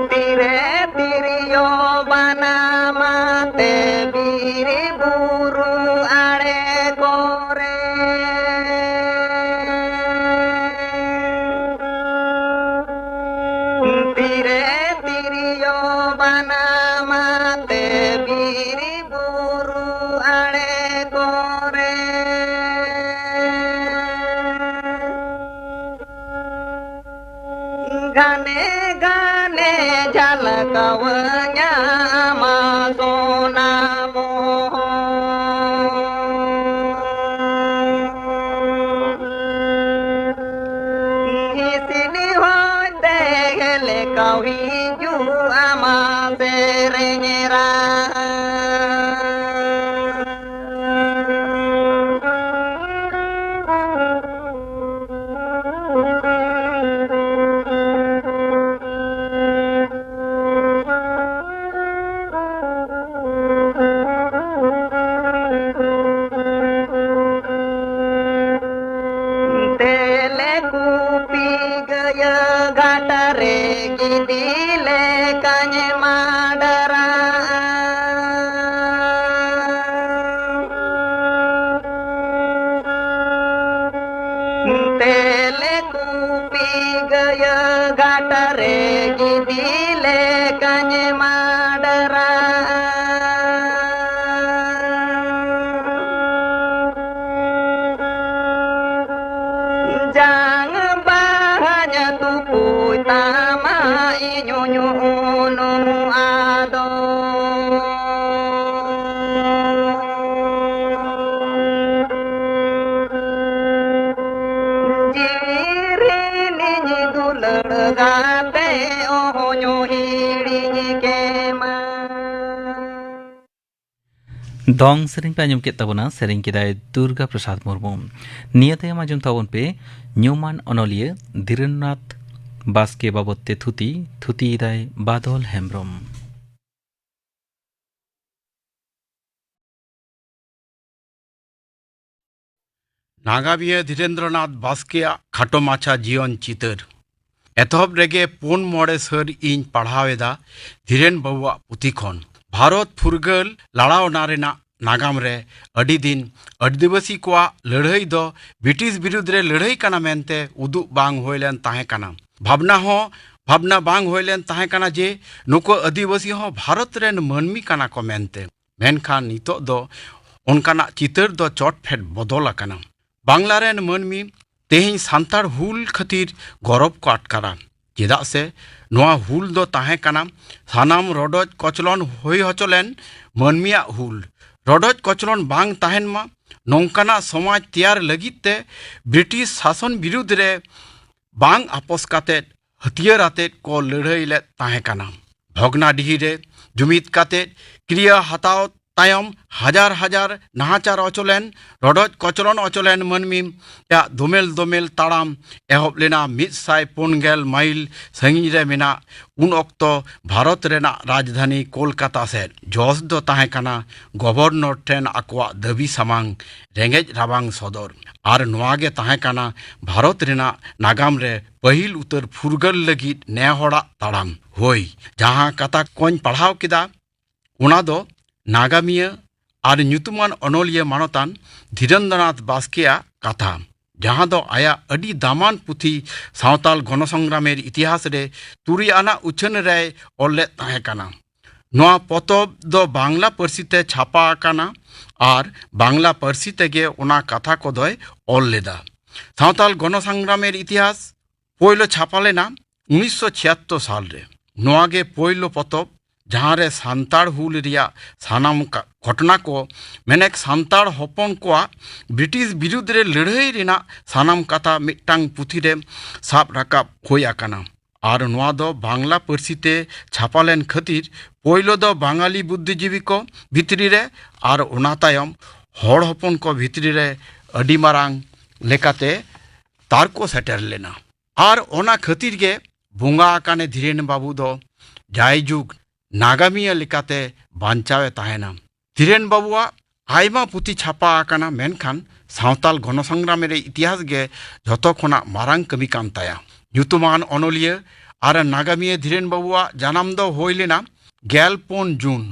ᱛᱤᱨᱮ ᱛᱤᱨᱭᱳ ᱵᱟᱱᱟᱢ ᱟᱛᱮ ᱵᱤᱨ ᱵᱩᱨᱩ ᱟᱲᱮ ᱠᱚᱨᱮ᱾ ᱛᱤᱨᱮ ᱛᱤᱨᱭᱳ ᱵᱟᱱᱟᱢ ᱟᱛᱮ ᱵᱤᱨ ᱵᱩᱨᱩ ᱟᱲᱮ ᱠᱚᱨᱮ᱾ ᱜᱷᱟᱱᱮ ᱜᱷᱟᱱᱮ ᱡᱷᱟᱞᱠᱟᱣᱟᱹᱧ ᱟᱢᱟᱜ ᱥᱚᱱᱟ ᱢᱚᱦᱚᱨ᱾ ᱦᱤᱥᱤᱱ ᱦᱚᱭ ᱛᱮ ᱦᱮᱞᱠᱟᱣ ᱦᱤᱡᱩᱜ ᱟᱢᱟᱜ ᱥᱮᱨᱮᱧ ᱨᱟᱦᱟ᱾ ᱛᱮᱞᱮ ᱠᱩᱯᱤ ᱜᱟᱹᱭᱟᱹ ᱜᱷᱟᱴ ᱨᱮ ᱜᱤᱫᱤ ᱞᱮᱠᱟᱧ ᱢᱟᱰᱨᱟᱜᱼᱟ᱾ ᱧᱩᱧᱩ ᱩᱱᱩᱢ ᱟᱫᱚ᱾ ᱡᱤᱣᱤ ᱨᱤᱱᱤᱡ ᱫᱩᱞᱟᱹᱲ ᱜᱟᱛᱮ ᱚᱦᱚᱧ ᱦᱤᱲᱤᱧ ᱠᱮᱢᱟ᱾ ᱫᱚᱝ ᱥᱮᱨᱮᱧ ᱯᱮ ᱟᱸᱡᱚᱢ ᱠᱮᱫ ᱛᱟᱵᱚᱱᱟ, ᱥᱮᱨᱮᱧ ᱠᱮᱫᱟᱭ ᱫᱩᱨᱜᱟ ᱯᱨᱚᱥᱟᱫᱽ ᱢᱩᱨᱢᱩ᱾ ᱱᱤᱭᱟᱹ ᱛᱟᱭᱚᱢ ᱟᱸᱡᱚᱢ ᱛᱟᱵᱚᱱ ᱯᱮ ᱧᱩᱢᱟᱱ ᱚᱱᱚᱞᱤᱭᱟᱹ ᱫᱷᱤᱨᱮᱱᱫᱨᱚᱱᱟᱛᱷ ᱵᱟᱥᱠᱮ ᱵᱟᱵᱚᱫ ᱛᱮ ᱛᱷᱩᱛᱤ, ᱛᱷᱩᱛᱤᱭᱮᱫᱟᱭ ᱵᱟᱫᱚᱞ ᱦᱮᱢᱵᱨᱚᱢ᱾ ᱱᱟᱜᱟᱢᱤᱭᱟᱹ ᱫᱷᱤᱨᱮᱱᱫᱨᱚᱱᱟᱛᱷ ᱵᱟᱥᱠᱮᱭᱟᱜ ᱠᱷᱟᱴᱚ ᱢᱟᱪᱷᱟ ᱡᱤᱭᱚᱱ ᱪᱤᱛᱟᱹᱨ᱾ ᱮᱛᱚᱦᱚᱵ ᱨᱮᱜᱮ ᱯᱩᱱ ᱢᱚᱬᱮ ᱥᱟᱹᱨ ᱤᱧ ᱯᱟᱲᱦᱟᱣ ᱮᱫᱟ ᱫᱷᱤᱨᱮᱱ ᱵᱟᱹᱵᱩᱣᱟᱜ ᱯᱩᱛᱷᱤ ᱠᱷᱚᱱ᱾ ᱵᱷᱟᱨᱚᱛ ᱯᱷᱩᱨᱜᱟᱹᱞ ᱞᱟᱲᱟᱣᱱᱟ ᱨᱮᱱᱟᱜ ᱱᱟᱜᱟᱢ ᱨᱮ ᱟᱹᱰᱤ ᱫᱤᱱ ᱟᱹᱫᱤᱵᱟᱹᱥᱤ ᱠᱚᱣᱟᱜ ᱞᱟᱹᱲᱦᱟᱹᱭ ᱫᱚ ᱵᱨᱤᱴᱤᱥ ᱵᱤᱨᱩᱫᱽ ᱨᱮ ᱞᱟᱹᱲᱦᱟᱹᱭ ᱠᱟᱱᱟ ᱢᱮᱱᱛᱮ ᱩᱫᱩᱜ ᱵᱟᱝ ᱦᱩᱭ ᱞᱮᱱ ᱛᱟᱦᱮᱸ ᱠᱟᱱᱟ᱾ ᱵᱷᱟᱵᱽᱱᱟ ᱦᱚᱸ ᱵᱷᱟᱵᱽᱱᱟ ᱵᱟᱝ ᱦᱩᱭ ᱞᱮᱱ ᱛᱟᱦᱮᱸ ᱠᱟᱱᱟ ᱡᱮ ᱱᱩᱠᱩ ᱟᱹᱫᱤᱵᱟᱹᱥᱤ ᱦᱚᱸ ᱵᱷᱟᱨᱚᱛ ᱨᱮᱱ ᱢᱟᱹᱱᱢᱤ ᱠᱟᱱᱟ ᱠᱚ ᱢᱮᱱᱛᱮ᱾ ᱢᱮᱱᱠᱷᱟᱱ ᱱᱤᱛᱚᱜ ᱫᱚ ᱚᱱᱠᱟᱱᱟᱜ ᱪᱤᱛᱟᱹᱨ ᱫᱚ ᱪᱚᱴ ᱯᱷᱮᱰ ᱵᱚᱫᱚᱞ ᱟᱠᱟᱱᱟ᱾ ᱵᱟᱝᱞᱟ ᱨᱮᱱ ᱢᱟᱹᱱᱢᱤ ᱛᱮᱦᱮᱧ ᱥᱟᱱᱛᱟᱲ ᱦᱩᱞ ᱠᱷᱟᱹᱛᱤᱨ ᱜᱚᱨᱚᱵᱽ ᱠᱚ ᱟᱴᱠᱟᱨᱟ, ᱪᱮᱫᱟᱜ ᱥᱮ ᱱᱚᱣᱟ ᱦᱩᱞ ᱫᱚ ᱛᱟᱦᱮᱸ ᱠᱟᱱᱟ ᱥᱟᱱᱟᱢ ᱨᱚᱰᱚᱡ ᱠᱚᱪᱞᱚᱱ ᱦᱩᱭ ᱦᱚᱪᱚ ᱞᱮᱱ ᱢᱟᱹᱱᱢᱤᱭᱟᱜ ᱦᱩᱞ᱾ ᱨᱚᱰᱚᱡ ᱠᱚᱪᱞᱚᱱ ᱵᱟᱝ ᱛᱟᱦᱮᱱ ᱢᱟ, ᱱᱚᱝᱠᱟᱱᱟᱜ ᱥᱚᱢᱟᱡᱽ ᱛᱮᱭᱟᱨ ᱞᱟᱹᱜᱤᱫ ᱛᱮ ᱵᱨᱤᱴᱤᱥ ᱥᱟᱥᱚᱱ ᱵᱤᱨᱩᱫᱽ ᱨᱮ ᱵᱟᱝ ᱟᱯᱚᱥ ᱠᱟᱛᱮ ᱦᱟᱹᱛᱭᱟᱹᱨ ᱟᱛᱮᱫ ᱠᱚ ᱞᱟᱹᱲᱦᱟᱹᱭ ᱞᱮᱫ ᱛᱟᱦᱮᱸ ᱠᱟᱱᱟ᱾ ᱵᱷᱚᱜᱽᱱᱟᱰᱤᱦᱤ ᱨᱮ ᱡᱩᱢᱤᱫ ᱠᱟᱛᱮᱫ ᱠᱨᱤᱭᱟᱹ ᱦᱟᱛᱟᱣ ᱛᱟᱭᱚᱢ ᱦᱟᱡᱟᱨ ᱦᱟᱡᱟᱨ ᱱᱟᱦᱟᱪᱟᱨ ᱚᱪᱚᱞᱮᱱ, ᱨᱚᱰᱚᱡ ᱠᱚᱪᱞᱚᱱ ᱚᱪᱚᱞᱮᱱ ᱢᱟᱹᱱᱢᱤ ᱭᱟᱜ ᱫᱚᱢᱮᱞ ᱫᱚᱢᱮᱞ ᱛᱟᱲᱟᱢ ᱮᱦᱚᱵ ᱞᱮᱱᱟ ᱢᱤᱫ ᱥᱟᱭ ᱯᱩᱱ ᱜᱮᱞ ᱢᱟᱭᱤᱞ ᱥᱟᱺᱜᱤᱧ ᱨᱮ ᱢᱮᱱᱟᱜ ᱩᱱ ᱚᱠᱛᱚ ᱵᱷᱟᱨᱚᱛ ᱨᱮᱱᱟᱜ ᱨᱟᱡᱽᱫᱷᱟᱱᱤ ᱠᱳᱞᱠᱟᱛᱟ ᱥᱮᱫ᱾ ᱡᱚᱥ ᱫᱚ ᱛᱟᱦᱮᱸ ᱠᱟᱱᱟ ᱜᱚᱵᱷᱚᱨᱱᱚᱨ ᱴᱷᱮᱱ ᱟᱠᱚᱣᱟᱜ ᱫᱟᱹᱵᱤ ᱥᱟᱢᱟᱝ ᱨᱮᱸᱜᱮᱡ ᱨᱟᱵᱟᱝ ᱥᱚᱫᱚᱨ᱾ ᱟᱨ ᱱᱚᱣᱟ ᱜᱮ ᱛᱟᱦᱮᱸ ᱠᱟᱱᱟ ᱵᱷᱟᱨᱚᱛ ᱨᱮᱱᱟᱜ ᱱᱟᱜᱟᱢ ᱨᱮ ᱯᱟᱹᱦᱤᱞ ᱩᱛᱟᱹᱨ ᱯᱷᱩᱨᱜᱟᱹᱞ ᱞᱟᱹᱜᱤᱫ ᱱᱮ ᱦᱚᱲᱟᱜ ᱛᱟᱲᱟᱢ᱾ ᱦᱳᱭ, ᱡᱟᱦᱟᱸ ᱠᱟᱛᱷᱟ ᱠᱚᱧ ᱯᱟᱲᱦᱟᱣ ᱠᱮᱫᱟ, ᱚᱱᱟ ᱫᱚ ᱱᱟᱜᱟᱢᱤᱭᱟᱹ ᱟᱨ ᱧᱩᱛᱩᱢᱟᱱ ᱚᱱᱚᱞᱤᱭᱟᱹ ᱢᱟᱱᱚᱛᱟᱱ ᱫᱷᱤᱨᱮᱱᱫᱨᱚᱱᱟᱛᱷ ᱵᱟᱥᱠᱮᱭᱟᱜ ᱠᱟᱛᱷᱟ, ᱡᱟᱦᱟᱸ ᱫᱚ ᱟᱭᱟᱜ ᱟᱹᱰᱤ ᱫᱟᱢᱟᱱ ᱯᱩᱛᱷᱤ ᱥᱟᱶᱛᱟᱞ ᱜᱚᱱᱚᱥᱚᱝᱜᱨᱟᱢᱮᱨ ᱤᱛᱤᱦᱟᱥ ᱨᱮ ᱛᱩᱨᱩᱭ ᱟᱱᱟᱜ ᱩᱪᱷᱟᱹᱱ ᱨᱮᱭ ᱚᱞ ᱞᱮᱫ ᱛᱟᱦᱮᱸ ᱠᱟᱱᱟ᱾ ᱱᱚᱣᱟ ᱯᱚᱛᱚᱵ ᱫᱚ ᱵᱟᱝᱞᱟ ᱯᱟᱹᱨᱥᱤ ᱛᱮ ᱪᱷᱟᱯᱟ ᱟᱠᱟᱱᱟ ᱟᱨ ᱵᱟᱝᱞᱟ ᱯᱟᱹᱨᱥᱤ ᱛᱮᱜᱮ ᱚᱱᱟ ᱠᱟᱛᱷᱟ ᱠᱚᱫᱚᱭ ᱚᱞ ᱞᱮᱫᱟ᱾ ᱥᱟᱶᱛᱟᱞ ᱜᱚᱱᱚᱥᱚᱝᱜᱨᱟᱢᱮᱨ ᱤᱛᱤᱦᱟᱥ ᱯᱳᱭᱞᱳ ᱪᱷᱟᱯᱟ ᱞᱮᱱᱟ ᱩᱱᱤᱥᱥᱚ ᱪᱷᱤᱭᱟᱛᱛᱳᱨ ᱥᱟᱞ ᱨᱮ᱾ ᱱᱚᱣᱟ ᱜᱮ ᱯᱳᱭᱞᱳ ᱯᱚᱛᱚᱵ, ᱡᱟᱦᱟᱸ ᱨᱮ ᱥᱟᱱᱛᱟᱲ ᱦᱩᱞ ᱨᱮᱭᱟᱜ ᱥᱟᱱᱟᱢ ᱠᱟ-, ᱜᱷᱚᱴᱚᱱᱟ ᱠᱚ, ᱢᱮᱱᱮᱠ ᱥᱟᱱᱛᱟᱲ ᱦᱚᱯᱚᱱ ᱠᱚᱣᱟᱜ ᱵᱨᱤᱴᱤᱥ ᱵᱤᱨᱩᱫᱽ ᱨᱮ ᱞᱟᱹᱲᱦᱟᱹᱭ ᱨᱮᱱᱟᱜ ᱥᱟᱱᱟᱢ ᱠᱟᱛᱷᱟ ᱢᱤᱫᱴᱟᱝ ᱯᱩᱛᱷᱤ ᱨᱮ ᱥᱟᱵ ᱨᱟᱠᱟᱵ ᱦᱩᱭ ᱟᱠᱟᱱᱟ᱾ ᱟᱨ ᱱᱚᱣᱟ ᱫᱚ ᱵᱟᱝᱞᱟ ᱯᱟᱹᱨᱥᱤ ᱛᱮ ᱪᱷᱟᱯᱟ ᱞᱮᱱ ᱠᱷᱟᱹᱛᱤᱨ ᱯᱳᱭᱞᱳ ᱫᱚ ᱵᱟᱝᱟᱞᱤ ᱵᱩᱫᱽᱫᱷᱤᱡᱤᱵᱤ ᱠᱚ ᱵᱷᱤᱛᱨᱤ ᱨᱮ ᱟᱨ ᱚᱱᱟ ᱛᱟᱭᱚᱢ ᱦᱚᱲ ᱦᱚᱯᱚᱱ ᱠᱚ ᱵᱷᱤᱛᱨᱤ ᱨᱮ ᱟᱹᱰᱤ ᱢᱟᱨᱟᱝ ᱞᱮᱠᱟᱛᱮ ᱛᱟᱨᱠᱚ ᱥᱮᱴᱮᱨ ᱞᱮᱱᱟ᱾ ᱟᱨ ᱚᱱᱟ ᱠᱷᱟᱹᱛᱤᱨ ᱜᱮ ᱵᱚᱸᱜᱟ ᱟᱠᱟᱱᱮ ᱫᱷᱤᱨᱮᱱ ᱵᱟᱹᱵᱩ ᱫᱚ ᱡᱟᱭᱡᱩᱜᱽ ᱱᱟᱜᱟᱢᱤᱭᱟᱹ ᱞᱮᱠᱟᱛᱮ ᱵᱟᱧᱪᱟᱣᱮ ᱛᱟᱦᱮᱱᱟ᱾ ᱫᱷᱤᱨᱮᱱ ᱵᱟᱹᱵᱩᱣᱟᱜ ᱟᱭᱢᱟ ᱯᱩᱛᱷᱤ ᱪᱷᱟᱯᱟ ᱟᱠᱟᱱᱟ, ᱢᱮᱱᱠᱷᱟᱱ ᱥᱟᱶᱛᱟᱞ ᱜᱚᱱᱚᱥᱚᱝᱜᱨᱟᱢ ᱨᱮ ᱤᱛᱤᱦᱟᱥ ᱜᱮ ᱡᱷᱚᱛᱚ ᱠᱷᱚᱱᱟᱜ ᱢᱟᱨᱟᱝ ᱠᱟᱹᱢᱤ ᱠᱟᱱ ᱛᱟᱭᱟ᱾ ᱧᱩᱛᱩᱢᱟᱱ ᱚᱱᱚᱞᱤᱭᱟᱹ ᱟᱨ ᱱᱟᱜᱟᱢᱤᱭᱟᱹ ᱫᱷᱤᱨᱮᱱ ᱵᱟᱹᱵᱩᱣᱟᱜ ᱡᱟᱱᱟᱢ ᱫᱚ ᱦᱩᱭ ᱞᱮᱱᱟ ᱜᱮᱞ ᱯᱩᱱ ᱡᱩᱱ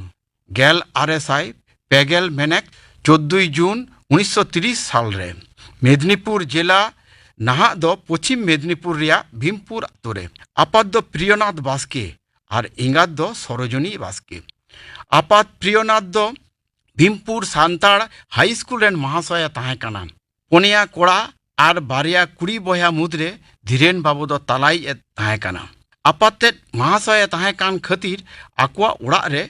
ᱜᱮᱞ ᱟᱨᱮ ᱥᱟᱭ ᱯᱮ ᱜᱮᱞ, ᱢᱮᱱᱮᱠ ᱪᱳᱫᱫᱳᱭ ᱡᱩᱱ ᱩᱱᱤᱥᱥᱚ ᱛᱤᱨᱤᱥ ᱥᱟᱞ ᱨᱮ ᱢᱮᱫᱽᱱᱤᱯᱩᱨ ᱡᱮᱞᱟ, ᱱᱟᱦᱟᱜ ᱫᱚ ᱯᱚᱪᱷᱤᱢ ᱢᱮᱫᱽᱱᱤᱯᱩᱨ ᱨᱮᱭᱟᱜ ᱵᱷᱤᱢᱯᱩᱨ ᱟᱛᱳ ᱨᱮ᱾ ᱟᱯᱟᱛ ᱫᱚ ᱯᱨᱤᱭᱚᱱᱟᱛᱷ ᱵᱟᱥᱠᱮ ᱟᱨ ᱮᱸᱜᱟᱛ ᱫᱚ ᱥᱚᱨᱳᱡᱚᱱᱤ ᱵᱟᱥᱠᱮ᱾ ᱟᱯᱟᱛ ᱯᱨᱤᱭᱚᱱᱟᱛᱷ ᱫᱚ ᱵᱷᱤᱢᱯᱩᱨ ᱥᱟᱱᱛᱟᱲ ᱦᱟᱭ ᱥᱠᱩᱞ ᱨᱮᱱ ᱢᱟᱦᱟᱥᱚᱭᱮ ᱛᱟᱦᱮᱸ ᱠᱟᱱᱟ᱾ ᱯᱩᱱᱭᱟ ᱠᱚᱲᱟ ᱟᱨ ᱵᱟᱨᱭᱟ ᱠᱩᱲᱤ ᱵᱚᱭᱦᱟ ᱢᱩᱫᱽᱨᱮ ᱫᱷᱤᱨᱮᱱ ᱵᱟᱹᱵᱩ ᱫᱚ ᱛᱟᱞᱟᱭᱤᱡ ᱮ ᱛᱟᱦᱮᱸ ᱠᱟᱱᱟ᱾ ᱟᱯᱟᱛ ᱛᱮᱫ ᱢᱟᱦᱟᱥᱚᱭᱮ ᱛᱟᱦᱮᱸ ᱠᱟᱱ ᱠᱷᱟᱹᱛᱤᱨ ᱟᱠᱚᱣᱟᱜ ᱚᱲᱟᱜ ᱨᱮ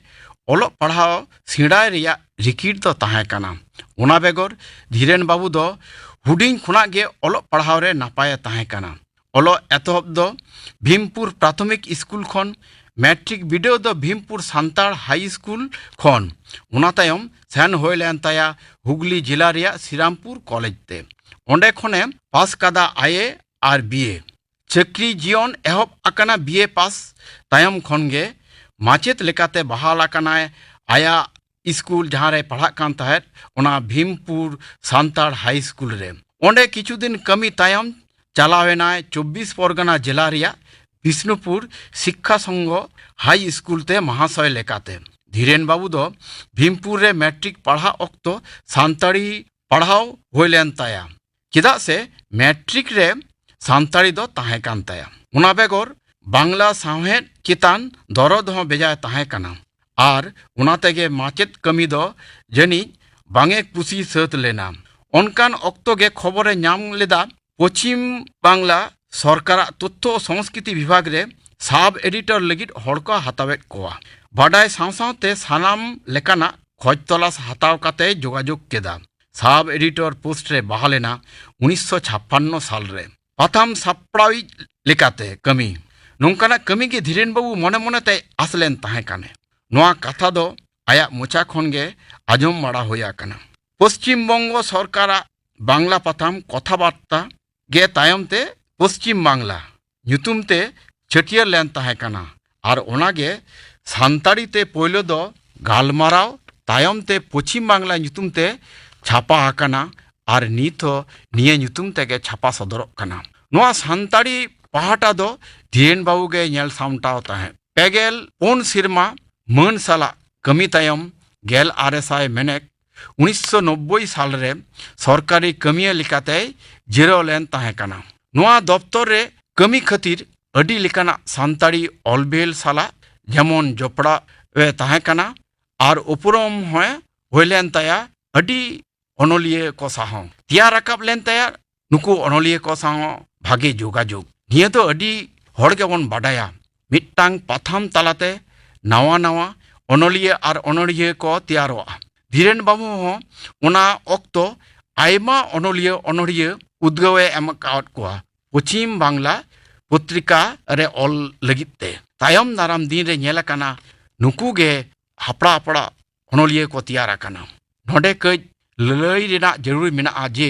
ᱚᱞᱚᱜ ᱯᱟᱲᱦᱟᱣ ᱥᱮᱬᱟᱭ ᱨᱮᱭᱟᱜ ᱨᱤᱠᱤᱲ ᱫᱚ ᱛᱟᱦᱮᱸ ᱠᱟᱱᱟ᱾ ᱚᱱᱟ ᱵᱮᱜᱚᱨ ᱫᱷᱤᱨᱮᱱ ᱵᱟᱹᱵᱩ ᱫᱚ ᱦᱩᱰᱤᱧ ᱠᱷᱚᱱᱟᱜ ᱜᱮ ᱚᱞᱚᱜ ᱯᱟᱲᱦᱟᱣ ᱨᱮ ᱱᱟᱯᱟᱭᱮ ᱛᱟᱦᱮᱸ ᱠᱟᱱᱟ᱾ ᱚᱞᱚᱜ ᱮᱛᱚᱦᱚᱵ ᱫᱚ ᱵᱷᱤᱢᱯᱩᱨ ᱯᱨᱟᱛᱷᱚᱢᱤᱠ ᱥᱠᱩᱞ ᱠᱷᱚᱱ, ᱢᱮᱴᱨᱤᱠ ᱵᱤᱰᱟᱹᱣ ᱫᱚ ᱵᱷᱤᱢᱯᱩᱨ ᱥᱟᱱᱛᱟᱲ ᱦᱟᱭ ᱥᱠᱩᱞ ᱠᱷᱚᱱ, ᱚᱱᱟ ᱛᱟᱭᱚᱢ ᱥᱮᱱ ᱦᱩᱭ ᱞᱮᱱ ᱛᱟᱭᱟ ᱦᱩᱜᱽᱞᱤ ᱡᱮᱞᱟ ᱨᱮᱭᱟᱜ ᱥᱨᱤᱨᱟᱢᱯᱩᱨ ᱠᱚᱞᱮᱡᱽ ᱛᱮ᱾ ᱚᱸᱰᱮ ᱠᱷᱚᱱᱮ ᱯᱟᱥ ᱠᱟᱫᱟ ᱟᱭᱮ ᱟᱨ ᱵᱤᱭᱮ᱾ ᱪᱟᱹᱠᱨᱤ ᱡᱤᱭᱚᱱ ᱮᱦᱚᱵ ᱟᱠᱟᱱᱟ ᱵᱤᱭᱮ ᱯᱟᱥ ᱛᱟᱭᱚᱢ ᱠᱷᱚᱱ ᱜᱮ᱾ ᱢᱟᱪᱮᱫ ᱞᱮᱠᱟᱛᱮ ᱵᱟᱦᱟᱞ ᱟᱠᱟᱱᱟᱭ ᱟᱭᱟᱜ ᱥᱠᱩᱞ, ᱡᱟᱦᱟᱸ ᱨᱮᱭ ᱯᱟᱲᱦᱟᱜ ᱠᱟᱱ ᱛᱟᱦᱮᱸᱫ, ᱚᱱᱟ ᱵᱷᱤᱢᱯᱩᱨ ᱥᱟᱱᱛᱟᱲ ᱦᱟᱭ ᱥᱠᱩᱞ ᱨᱮ᱾ ᱚᱸᱰᱮ ᱠᱤᱪᱷᱩ ᱫᱤᱱ ᱠᱟᱹᱢᱤ ᱛᱟᱭᱚᱢ ᱪᱟᱞᱟᱣ ᱮᱱᱟᱭ ᱪᱚᱵᱵᱤᱥ ᱯᱚᱨᱜᱟᱱᱟ ᱡᱮᱞᱟ ᱨᱮᱭᱟᱜ ᱵᱤᱥᱱᱩᱯᱩᱨ ᱥᱤᱠᱠᱷᱟ ᱥᱚᱝᱜᱷᱚ ᱦᱟᱭ ᱥᱠᱩᱞ ᱛᱮ ᱢᱟᱦᱟᱥᱚᱭ ᱞᱮᱠᱟᱛᱮ᱾ ᱫᱷᱤᱨᱮᱱ ᱵᱟᱹᱵᱩ ᱫᱚ ᱵᱷᱤᱢᱯᱩᱨ ᱨᱮ ᱢᱮᱴᱨᱤᱠ ᱯᱟᱲᱦᱟᱜ ᱚᱠᱛᱚ ᱥᱟᱱᱛᱟᱲᱤ ᱯᱟᱲᱦᱟᱣ ᱦᱩᱭ ᱞᱮᱱ ᱛᱟᱭᱟ, ᱪᱮᱫᱟᱜ ᱥᱮ ᱢᱮᱴᱨᱤᱠ ᱨᱮ ᱥᱟᱱᱛᱟᱲᱤ ᱫᱚ ᱛᱟᱦᱮᱸ ᱠᱟᱱ ᱛᱟᱭᱟ᱾ ᱚᱱᱟ ᱵᱮᱜᱚᱨ ᱵᱟᱝᱞᱟ ᱥᱟᱶᱦᱮᱫ ᱪᱮᱛᱟᱱ ᱫᱚᱨᱚᱫ ᱦᱚᱸ ᱵᱮᱡᱟᱭ ᱛᱟᱦᱮᱸ ᱠᱟᱱᱟ ᱟᱨ ᱚᱱᱟ ᱛᱮᱜᱮ ᱢᱟᱪᱮᱫ ᱠᱟᱹᱢᱤ ᱫᱚ ᱡᱟᱹᱱᱤᱡ ᱵᱟᱝ ᱮ ᱠᱩᱥᱤ ᱥᱟᱹᱛ ᱞᱮᱱᱟ᱾ ᱚᱱᱠᱟᱱ ᱚᱠᱛᱚ ᱜᱮ ᱠᱷᱚᱵᱚᱨᱮ ᱧᱟᱢ ᱞᱮᱫᱟ ᱯᱚᱪᱷᱤᱢ ᱵᱟᱝᱞᱟ ᱥᱚᱨᱠᱟᱨᱟᱜ ᱛᱚᱛᱛᱷᱚ ᱥᱚᱝᱥᱠᱨᱤᱛᱤ ᱵᱤᱵᱷᱟᱜᱽ ᱨᱮ ᱥᱟᱵ ᱮᱰᱤᱴᱚᱨ ᱞᱟᱹᱜᱤᱫ ᱦᱚᱲ ᱠᱚ ᱦᱟᱛᱟᱣᱮᱫ ᱠᱚᱣᱟ᱾ ᱵᱟᱰᱟᱭ ᱥᱟᱶ ᱥᱟᱶᱛᱮ ᱥᱟᱱᱟᱢ ᱞᱮᱠᱟᱱᱟᱜ ᱠᱷᱚᱡᱽ ᱛᱚᱞᱟᱥ ᱦᱟᱛᱟᱣ ᱠᱟᱛᱮ ᱡᱳᱜᱟᱡᱳᱜᱽ ᱠᱮᱫᱟ᱾ ᱥᱟᱵ ᱮᱰᱤᱴᱚᱨ ᱯᱳᱥᱴ ᱨᱮ ᱵᱟᱦᱟᱞ ᱮᱱᱟ ᱩᱱᱤᱥᱥᱚ ᱪᱷᱟᱯᱯᱟᱱᱱᱚ ᱥᱟᱞ ᱨᱮ᱾ ᱯᱟᱛᱷᱟᱢ ᱥᱟᱯᱲᱟᱣᱤᱡ ᱞᱮᱠᱟᱛᱮ ᱠᱟᱹᱢᱤ᱾ ᱱᱚᱝᱠᱟᱱᱟᱜ ᱠᱟᱹᱢᱤ ᱜᱮ ᱫᱷᱤᱨᱮᱱ ᱵᱟᱹᱵᱩ ᱢᱚᱱᱮ ᱢᱚᱱᱮ ᱛᱮᱭ ᱟᱥ ᱞᱮᱱ ᱛᱟᱦᱮᱸ ᱠᱟᱱᱟ᱾ ᱱᱚᱣᱟ ᱠᱟᱛᱷᱟ ᱫᱚ ᱟᱭᱟᱜ ᱢᱚᱪᱟ ᱠᱷᱚᱱ ᱜᱮ ᱟᱸᱡᱚᱢ ᱵᱟᱲᱟ ᱦᱩᱭ ᱟᱠᱟᱱᱟ᱾ ᱯᱚᱥᱪᱤᱢ ᱵᱚᱝᱜᱚ ᱥᱚᱨᱠᱟᱨᱟᱜ ᱵᱟᱝᱞᱟ ᱯᱟᱛᱷᱟᱢ ᱠᱚᱛᱷᱟᱵᱟᱨᱛᱟ ᱜᱮ ᱛᱟᱭᱚᱢ ᱛᱮ ᱯᱚᱥᱪᱤᱢ ᱵᱟᱝᱞᱟ ᱧᱩᱛᱩᱢ ᱛᱮ ᱪᱷᱟᱹᱴᱭᱟᱹᱨ ᱞᱮᱱ ᱛᱟᱦᱮᱸ ᱠᱟᱱᱟ ᱟᱨ ᱚᱱᱟ ᱜᱮ ᱥᱟᱱᱛᱟᱲᱤ ᱛᱮ ᱯᱳᱭᱞᱳ ᱫᱚ ᱜᱟᱞᱢᱟᱨᱟᱣ, ᱛᱟᱭᱚᱢ ᱛᱮ ᱯᱚᱪᱷᱤᱢ ᱵᱟᱝᱞᱟ ᱧᱩᱛᱩᱢ ᱛᱮ ᱪᱷᱟᱯᱟ ᱟᱠᱟᱱᱟ ᱟᱨ ᱱᱤᱛ ᱦᱚᱸ ᱱᱤᱭᱟᱹ ᱧᱩᱛᱩᱢ ᱛᱮᱜᱮ ᱪᱷᱟᱯᱟ ᱥᱚᱫᱚᱨᱚᱜ ᱠᱟᱱᱟ᱾ ᱱᱚᱣᱟ ᱥᱟᱱᱛᱟᱲᱤ ᱯᱟᱦᱴᱟ ᱫᱚ ᱫᱷᱤᱨᱮᱱ ᱵᱟᱹᱵᱩ ᱜᱮ ᱧᱮᱞ ᱥᱟᱢᱴᱟᱣ ᱛᱟᱦᱮᱸᱫ᱾ ᱯᱮᱜᱮᱞ ᱯᱩᱱ ᱥᱮᱨᱢᱟ ᱢᱟᱹᱱ ᱥᱟᱞᱟᱜ ᱠᱟᱹᱢᱤ ᱛᱟᱭᱚᱢ ᱜᱮᱞ ᱟᱨᱮ ᱥᱟᱭ ᱢᱮᱱᱮᱠ ᱩᱱᱤᱥᱥᱚ ᱱᱚᱵᱵᱳᱭ ᱥᱟᱞ ᱨᱮ ᱥᱚᱨᱠᱟᱨᱤ ᱠᱟᱹᱢᱤᱭᱟᱹ ᱞᱮᱠᱟᱛᱮᱭ ᱡᱤᱨᱟᱹᱣ ᱞᱮᱱ ᱛᱟᱦᱮᱸ ᱠᱟᱱᱟ᱾ ᱱᱚᱣᱟ ᱫᱚᱯᱛᱚᱨ ᱨᱮ ᱠᱟᱹᱢᱤ ᱠᱷᱟᱹᱛᱤᱨ ᱟᱹᱰᱤ ᱞᱮᱠᱟᱱᱟᱜ ᱥᱟᱱᱛᱟᱲᱤ ᱚᱞᱵᱮᱞ ᱥᱟᱞᱟᱜ ᱡᱮᱢᱚᱱ ᱡᱚᱯᱲᱟᱣ ᱮ ᱛᱟᱦᱮᱸ ᱠᱟᱱᱟ ᱟᱨ ᱩᱯᱨᱩᱢ ᱦᱚᱸ ᱦᱩᱭ ᱞᱮᱱ ᱛᱟᱭᱟ ᱟᱹᱰᱤ ᱚᱱᱚᱞᱤᱭᱟᱹ ᱠᱚ ᱥᱟᱶ ᱦᱚᱸ᱾ ᱛᱮᱭᱟᱨ ᱨᱟᱠᱟᱵ ᱞᱮᱱ ᱛᱟᱭᱟ ᱱᱩᱠᱩ ᱚᱱᱚᱞᱤᱭᱟᱹ ᱠᱚ ᱥᱟᱶ ᱵᱷᱟᱜᱮ ᱡᱳᱜᱟᱡᱳᱜᱽ᱾ ᱱᱤᱭᱟᱹ ᱫᱚ ᱟᱹᱰᱤ ᱦᱚᱲ ᱜᱮᱵᱚᱱ ᱵᱟᱰᱟᱭᱟ, ᱢᱤᱫᱴᱟᱝ ᱯᱟᱛᱷᱟᱢ ᱛᱟᱞᱟᱛᱮ ᱱᱟᱣᱟ ᱱᱟᱣᱟ ᱚᱱᱚᱞᱤᱭᱟᱹ ᱟᱨ ᱚᱱᱚᱲᱦᱤᱭᱟᱹ ᱠᱚ ᱛᱮᱭᱟᱨᱚᱜᱼᱟ᱾ ᱫᱷᱤᱨᱮᱱ ᱵᱟᱹᱵᱩ ᱦᱚᱸ ᱚᱱᱟ ᱚᱠᱛᱚ ᱟᱭᱢᱟ ᱚᱱᱚᱞᱤᱭᱟᱹ ᱚᱱᱚᱲᱦᱤᱭᱟᱹ ᱩᱫᱽᱜᱟᱹᱣ ᱮ ᱮᱢ ᱟᱠᱟᱫ ᱠᱚᱣᱟ᱾ ᱯᱚᱪᱷᱤᱢ ᱵᱟᱝᱞᱟ ᱯᱚᱛᱨᱤᱠᱟ ᱨᱮ ᱚᱞ ᱞᱟᱹᱜᱤᱫ ᱛᱮ᱾ ᱛᱟᱭᱚᱢ ᱫᱟᱨᱟᱢ ᱫᱤᱱ ᱨᱮ ᱧᱮᱞ ᱟᱠᱟᱱᱟ, ᱱᱩᱠᱩ ᱜᱮ ᱦᱟᱯᱲᱟ ᱦᱟᱯᱲᱟ ᱚᱱᱚᱞᱤᱭᱟᱹ ᱠᱚ ᱛᱮᱭᱟᱨ ᱟᱠᱟᱱᱟ᱾ ᱱᱚᱰᱮ ᱠᱟᱹᱡ ᱞᱟᱹᱞᱟᱹᱭ ᱨᱮᱱᱟᱜ ᱡᱟᱹᱨᱩᱲ ᱢᱮᱱᱟᱜᱼᱟ ᱡᱮ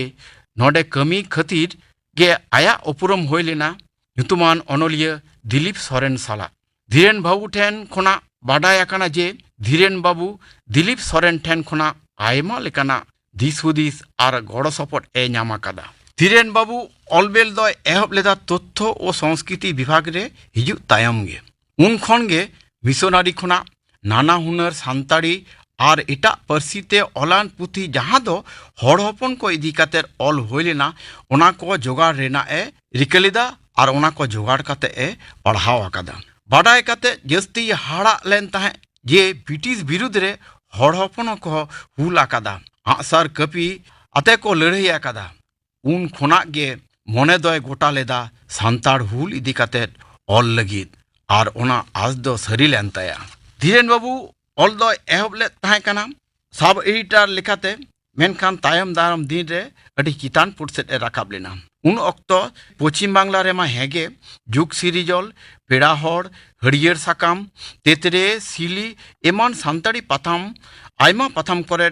ᱱᱚᱰᱮ ᱠᱟᱹᱢᱤ ᱠᱷᱟᱹᱛᱤᱨ ᱜᱮ ᱟᱭᱟᱜ ᱩᱯᱨᱩᱢ ᱦᱩᱭ ᱞᱮᱱᱟ ᱧᱩᱛᱩᱢᱟᱱ ᱚᱱᱚᱞᱤᱭᱟᱹ ᱫᱤᱞᱤᱯ ᱥᱚᱨᱮᱱ ᱥᱟᱞᱟᱜ᱾ ᱫᱷᱤᱨᱮᱱ ᱵᱟᱹᱵᱩ ᱴᱷᱮᱱ ᱠᱷᱚᱱᱟᱜ ᱵᱟᱰᱟᱭ ᱟᱠᱟᱱᱟ ᱡᱮ ᱫᱷᱤᱨᱮᱱ ᱵᱟᱹᱵᱩ ᱫᱤᱞᱤᱯ ᱥᱚᱨᱮᱱ ᱴᱷᱮᱱ ᱠᱷᱚᱱᱟᱜ ᱟᱭᱢᱟ ᱞᱮᱠᱟᱱᱟᱜ ᱫᱤᱥ ᱦᱩᱫᱤᱥ ᱟᱨ ᱜᱚᱲᱚ ᱥᱚᱯᱚᱦᱚᱫ ᱮ ᱧᱟᱢ ᱟᱠᱟᱫᱟ᱾ ᱫᱷᱤᱨᱮᱱ ᱵᱟᱹᱵᱩ ᱚᱞᱵᱮᱞ ᱫᱚᱭ ᱮᱦᱚᱵ ᱞᱮᱫᱟ ᱛᱚᱛᱛᱷᱚ ᱳ ᱥᱚᱝᱥᱠᱨᱤᱛᱤ ᱵᱤᱵᱷᱟᱜᱽ ᱨᱮ ᱦᱤᱡᱩᱜ ᱛᱟᱭᱚᱢ ᱜᱮ᱾ ᱩᱱ ᱠᱷᱚᱱ ᱜᱮ ᱢᱤᱥᱚᱱᱟᱨᱤ ᱠᱷᱚᱱᱟᱜ ᱱᱟᱱᱟ ᱦᱩᱱᱟᱹᱨ ᱥᱟᱱᱛᱟᱲᱤ ᱟᱨ ᱮᱴᱟᱜ ᱯᱟᱹᱨᱥᱤ ᱛᱮ ᱚᱞᱟᱱ ᱯᱩᱛᱷᱤ ᱡᱟᱦᱟᱸ ᱫᱚ ᱦᱚᱲ ᱦᱚᱯᱚᱱ ᱠᱚ ᱤᱫᱤ ᱠᱟᱛᱮ ᱚᱞ ᱦᱩᱭ ᱞᱮᱱᱟ, ᱚᱱᱟ ᱠᱚ ᱡᱚᱜᱟᱲ ᱨᱮᱱᱟᱜ ᱮ ᱨᱤᱠᱟᱹ ᱞᱮᱫᱟ ᱟᱨ ᱚᱱᱟ ᱠᱚ ᱡᱚᱜᱟᱲ ᱠᱟᱛᱮ ᱮ ᱯᱟᱲᱦᱟᱣ ᱟᱠᱟᱫᱟ᱾ ᱵᱟᱰᱟᱭ ᱠᱟᱛᱮ ᱡᱟᱹᱥᱛᱤ ᱦᱟᱦᱟᱲᱟᱜ ᱞᱮᱱ ᱛᱟᱦᱮᱸᱫ ᱡᱮ ᱵᱨᱤᱴᱤᱥ ᱵᱤᱨᱩᱫᱽ ᱨᱮ ᱦᱚᱲ ᱦᱚᱯᱚᱱ ᱦᱚᱸᱠᱚ ᱦᱩᱞ ᱟᱠᱟᱫᱟ, ᱟᱜᱼᱥᱟᱨ ᱠᱟᱹᱯᱤ ᱟᱛᱮ ᱠᱚ ᱞᱟᱹᱲᱦᱟᱹᱭ ᱟᱠᱟᱫᱟ᱾ ᱩᱱ ᱠᱷᱚᱱᱟᱜ ᱜᱮ ᱢᱚᱱᱮ ᱫᱚᱭ ᱜᱚᱴᱟ ᱞᱮᱫᱟ ᱥᱟᱱᱛᱟᱲ ᱦᱩᱞ ᱤᱫᱤ ᱠᱟᱛᱮ ᱚᱞ ᱞᱟᱹᱜᱤᱫ, ᱟᱨ ᱚᱱᱟ ᱟᱥ ᱫᱚ ᱥᱟᱹᱨᱤ ᱞᱮᱱ ᱛᱟᱭᱟ᱾ ᱫᱷᱤᱨᱮᱱ ᱵᱟᱹᱵᱩ ᱚᱞ ᱫᱚᱭ ᱮᱦᱚᱵ ᱞᱮᱫ ᱛᱟᱦᱮᱸ ᱠᱟᱱᱟ᱾ ᱥᱟᱵ ᱮᱰᱤᱴᱚᱨ ᱞᱮᱠᱟᱛᱮ, ᱢᱮᱱᱠᱷᱟᱱ ᱛᱟᱭᱚᱢ ᱫᱟᱨᱟᱢ ᱫᱤᱱ ᱨᱮ ᱟᱹᱰᱤ ᱪᱮᱛᱟᱱ ᱯᱩᱴ ᱥᱮᱫ ᱮ ᱨᱟᱠᱟᱵ ᱞᱮᱱᱟ᱾ ᱩᱱ ᱚᱠᱛᱚ ᱯᱚᱪᱷᱤᱢ ᱵᱟᱝᱞᱟ ᱨᱮᱢᱟ ᱦᱮᱸᱜᱮ ᱡᱩᱜᱽ ᱥᱤᱨᱤᱡᱚᱞ, ᱯᱮᱲᱟ ᱦᱚᱲ, ᱦᱟᱹᱨᱭᱟᱹᱲ ᱥᱟᱠᱟᱢ, ᱛᱮᱛᱨᱮ, ᱥᱤᱞᱤ ᱮᱢᱟᱱ ᱥᱟᱱᱛᱟᱲᱤ ᱯᱟᱛᱷᱟᱢ, ᱟᱭᱢᱟ ᱯᱟᱛᱷᱟᱢ ᱠᱚᱨᱮ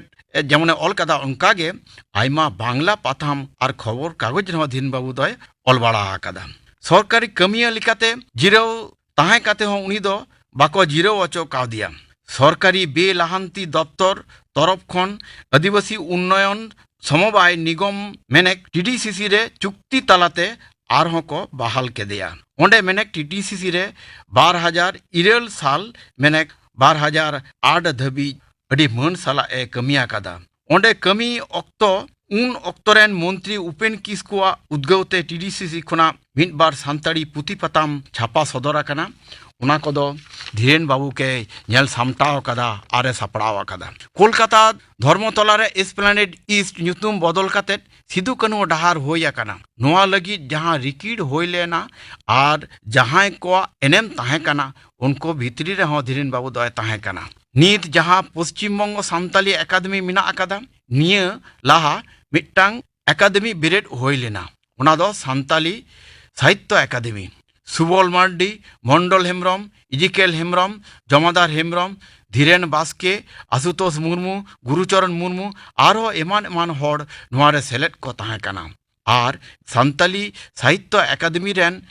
ᱡᱮᱢᱚᱱᱮ ᱚᱞ ᱠᱟᱫᱟ, ᱚᱱᱠᱟᱜᱮ ᱟᱭᱢᱟ ᱵᱟᱝᱞᱟ ᱯᱟᱛᱷᱟᱢ ᱟᱨ ᱠᱷᱚᱵᱚᱨ ᱠᱟᱜᱚᱡᱽ ᱨᱮᱦᱚᱸ ᱫᱷᱤᱨᱮᱱ ᱵᱟᱹᱵᱩ ᱫᱚᱭ ᱚᱞ ᱵᱟᱲᱟ ᱟᱠᱟᱫᱟ᱾ ᱥᱚᱨᱠᱟᱨᱤ ᱠᱟᱹᱢᱤᱭᱟᱹ ᱞᱮᱠᱟᱛᱮ ᱡᱤᱨᱟᱹᱣ ᱛᱟᱦᱮᱸ ᱠᱟᱛᱮ ᱦᱚᱸ ᱩᱱᱤ ᱫᱚ ᱵᱟᱠᱚ ᱡᱤᱨᱟᱹᱣ ᱦᱚᱪᱚ ᱠᱟᱣᱫᱮᱭᱟ᱾ ᱥᱚᱨᱠᱟᱨᱤ ᱵᱮᱼᱞᱟᱦᱟᱱᱛᱤ ᱫᱚᱯᱛᱚᱨ ᱛᱚᱨᱚᱯ ᱠᱷᱚᱱ ᱟᱹᱫᱤᱵᱟᱹᱥᱤ ᱩᱱᱱᱚᱭᱚᱱ ᱥᱚᱢᱚᱵᱟᱭ ᱱᱤᱜᱚᱢ, ᱢᱮᱱᱮᱠ, ᱴᱤᱰᱤᱥᱤᱥᱤ ᱨᱮ ᱪᱩᱠᱛᱤ ᱛᱟᱞᱟᱛᱮ ᱟᱨᱦᱚᱸ ᱠᱚ ᱵᱟᱦᱟᱞ ᱠᱮᱫᱮᱭᱟ᱾ ᱚᱸᱰᱮ, ᱢᱮᱱᱮᱠ, ᱴᱤᱰᱤᱥᱤᱥᱤ ᱨᱮ ᱵᱟᱨ ᱦᱟᱡᱟᱨ ᱤᱨᱟᱹᱞ ᱥᱟᱞ, ᱢᱮᱱᱮᱠ, ᱵᱟᱨ ᱦᱟᱡᱟᱨ ᱟᱴ ᱫᱷᱟᱹᱵᱤᱡ ᱟᱹᱰᱤ ᱢᱟᱹᱱ ᱥᱟᱞᱟᱜ ᱮ ᱠᱟᱹᱢᱤ ᱟᱠᱟᱫᱟ᱾ ᱚᱸᱰᱮ ᱠᱟᱹᱢᱤ ᱚᱠᱛᱚ, ᱩᱱ ᱚᱠᱛᱚ ᱨᱮᱱ ᱢᱚᱱᱛᱨᱤ ᱩᱯᱮᱱ ᱠᱤᱥᱠᱩᱣᱟᱜ ᱩᱫᱽᱜᱟᱹᱣ ᱛᱮ ᱴᱤᱰᱤᱥᱤᱥᱤ ᱠᱷᱚᱱᱟᱜ ᱢᱤᱫ ᱵᱟᱨ ᱥᱟᱱᱛᱟᱲᱤ ᱯᱩᱛᱷᱤ ᱯᱟᱛᱟᱢ ᱪᱷᱟᱯᱟ ᱥᱚᱫᱚᱨ ᱟᱠᱟᱱᱟ᱾ ᱚᱱᱟ ᱠᱚᱫᱚ ᱫᱷᱤᱨᱮᱱ ᱵᱟᱹᱵᱩ ᱜᱮᱭ ᱧᱮᱞ ᱥᱟᱢᱴᱟᱣ ᱟᱠᱟᱫᱟ ᱟᱨ ᱮ ᱥᱟᱯᱲᱟᱣ ᱟᱠᱟᱫᱟ᱾ ᱠᱳᱞᱠᱟᱛᱟ ᱫᱷᱚᱨᱢᱚᱛᱚᱞᱟ ᱨᱮ ᱮᱥᱯᱞᱮᱱᱮᱰ ᱤᱥᱴ ᱧᱩᱛᱩᱢ ᱵᱚᱫᱚᱞ ᱠᱟᱛᱮ ᱥᱤᱫᱩ ᱠᱟᱹᱱᱦᱩ ᱰᱟᱦᱟᱨ ᱦᱩᱭ ᱟᱠᱟᱱᱟ᱾ ᱱᱚᱣᱟ ᱞᱟᱹᱜᱤᱫ ᱡᱟᱦᱟᱸ ᱨᱤᱠᱤᱲ ᱦᱩᱭ ᱞᱮᱱᱟ ᱟᱨ ᱡᱟᱦᱟᱸᱭ ᱠᱚᱣᱟᱜ ᱮᱱᱮᱢ ᱛᱟᱦᱮᱸ ᱠᱟᱱᱟ, ᱩᱱᱠᱩ ᱵᱷᱤᱛᱨᱤ ᱨᱮᱦᱚᱸ ᱫᱷᱤᱨᱮᱱ ᱵᱟᱹᱵᱩ ᱫᱚᱭ ᱛᱟᱦᱮᱸ ᱠᱟᱱᱟ᱾ ᱱᱤᱛ ᱡᱟᱦᱟᱸ ᱯᱚᱥᱪᱤᱢ ᱵᱚᱝᱜᱚ ᱥᱟᱱᱛᱟᱞᱤ ᱮᱠᱟᱰᱮᱢᱤ ᱢᱮᱱᱟᱜ ᱟᱠᱟᱫᱟ, ᱱᱤᱭᱟᱹ ᱞᱟᱦᱟ ᱢᱤᱫᱴᱟᱝ ᱮᱠᱟᱰᱮᱢᱤ ᱵᱮᱨᱮᱫ ᱦᱩᱭ ᱞᱮᱱᱟ᱾ ᱚᱱᱟ ᱫᱚ ᱥᱟᱱᱛᱟᱞᱤ ᱥᱟᱦᱤᱛᱛᱚ ᱮᱠᱟᱰᱮᱢᱤ᱾ ᱥᱩᱵᱚᱞ ᱢᱟᱨᱰᱤ, ᱢᱚᱱᱰᱚᱞ ᱦᱮᱢᱵᱨᱚᱢ, ᱤᱡᱤᱠᱮᱞ ᱦᱮᱢᱵᱨᱚᱢ, ᱡᱚᱢᱟᱫᱟᱨ ᱦᱮᱢᱵᱨᱚᱢ, ᱫᱷᱤᱨᱮᱱ ᱵᱟᱥᱠᱮ, ᱟᱥᱩᱛᱳᱥ ᱢᱩᱨᱢᱩ, ᱜᱩᱨᱩᱪᱚᱨᱚᱱ ᱢᱩᱨᱢᱩ, ᱟᱨᱦᱚᱸ ᱮᱢᱟᱱ ᱮᱢᱟᱱ ᱦᱚᱲ ᱱᱚᱣᱟ ᱨᱮ ᱥᱮᱞᱮᱫ ᱠᱚ ᱛᱟᱦᱮᱸ ᱠᱟᱱᱟ᱾ ᱟᱨ ᱥᱟᱱᱛᱟᱞᱤ ᱥᱟᱦᱤᱛᱛᱚ ᱮᱠᱟᱰᱮᱢᱤ ᱨᱮᱱ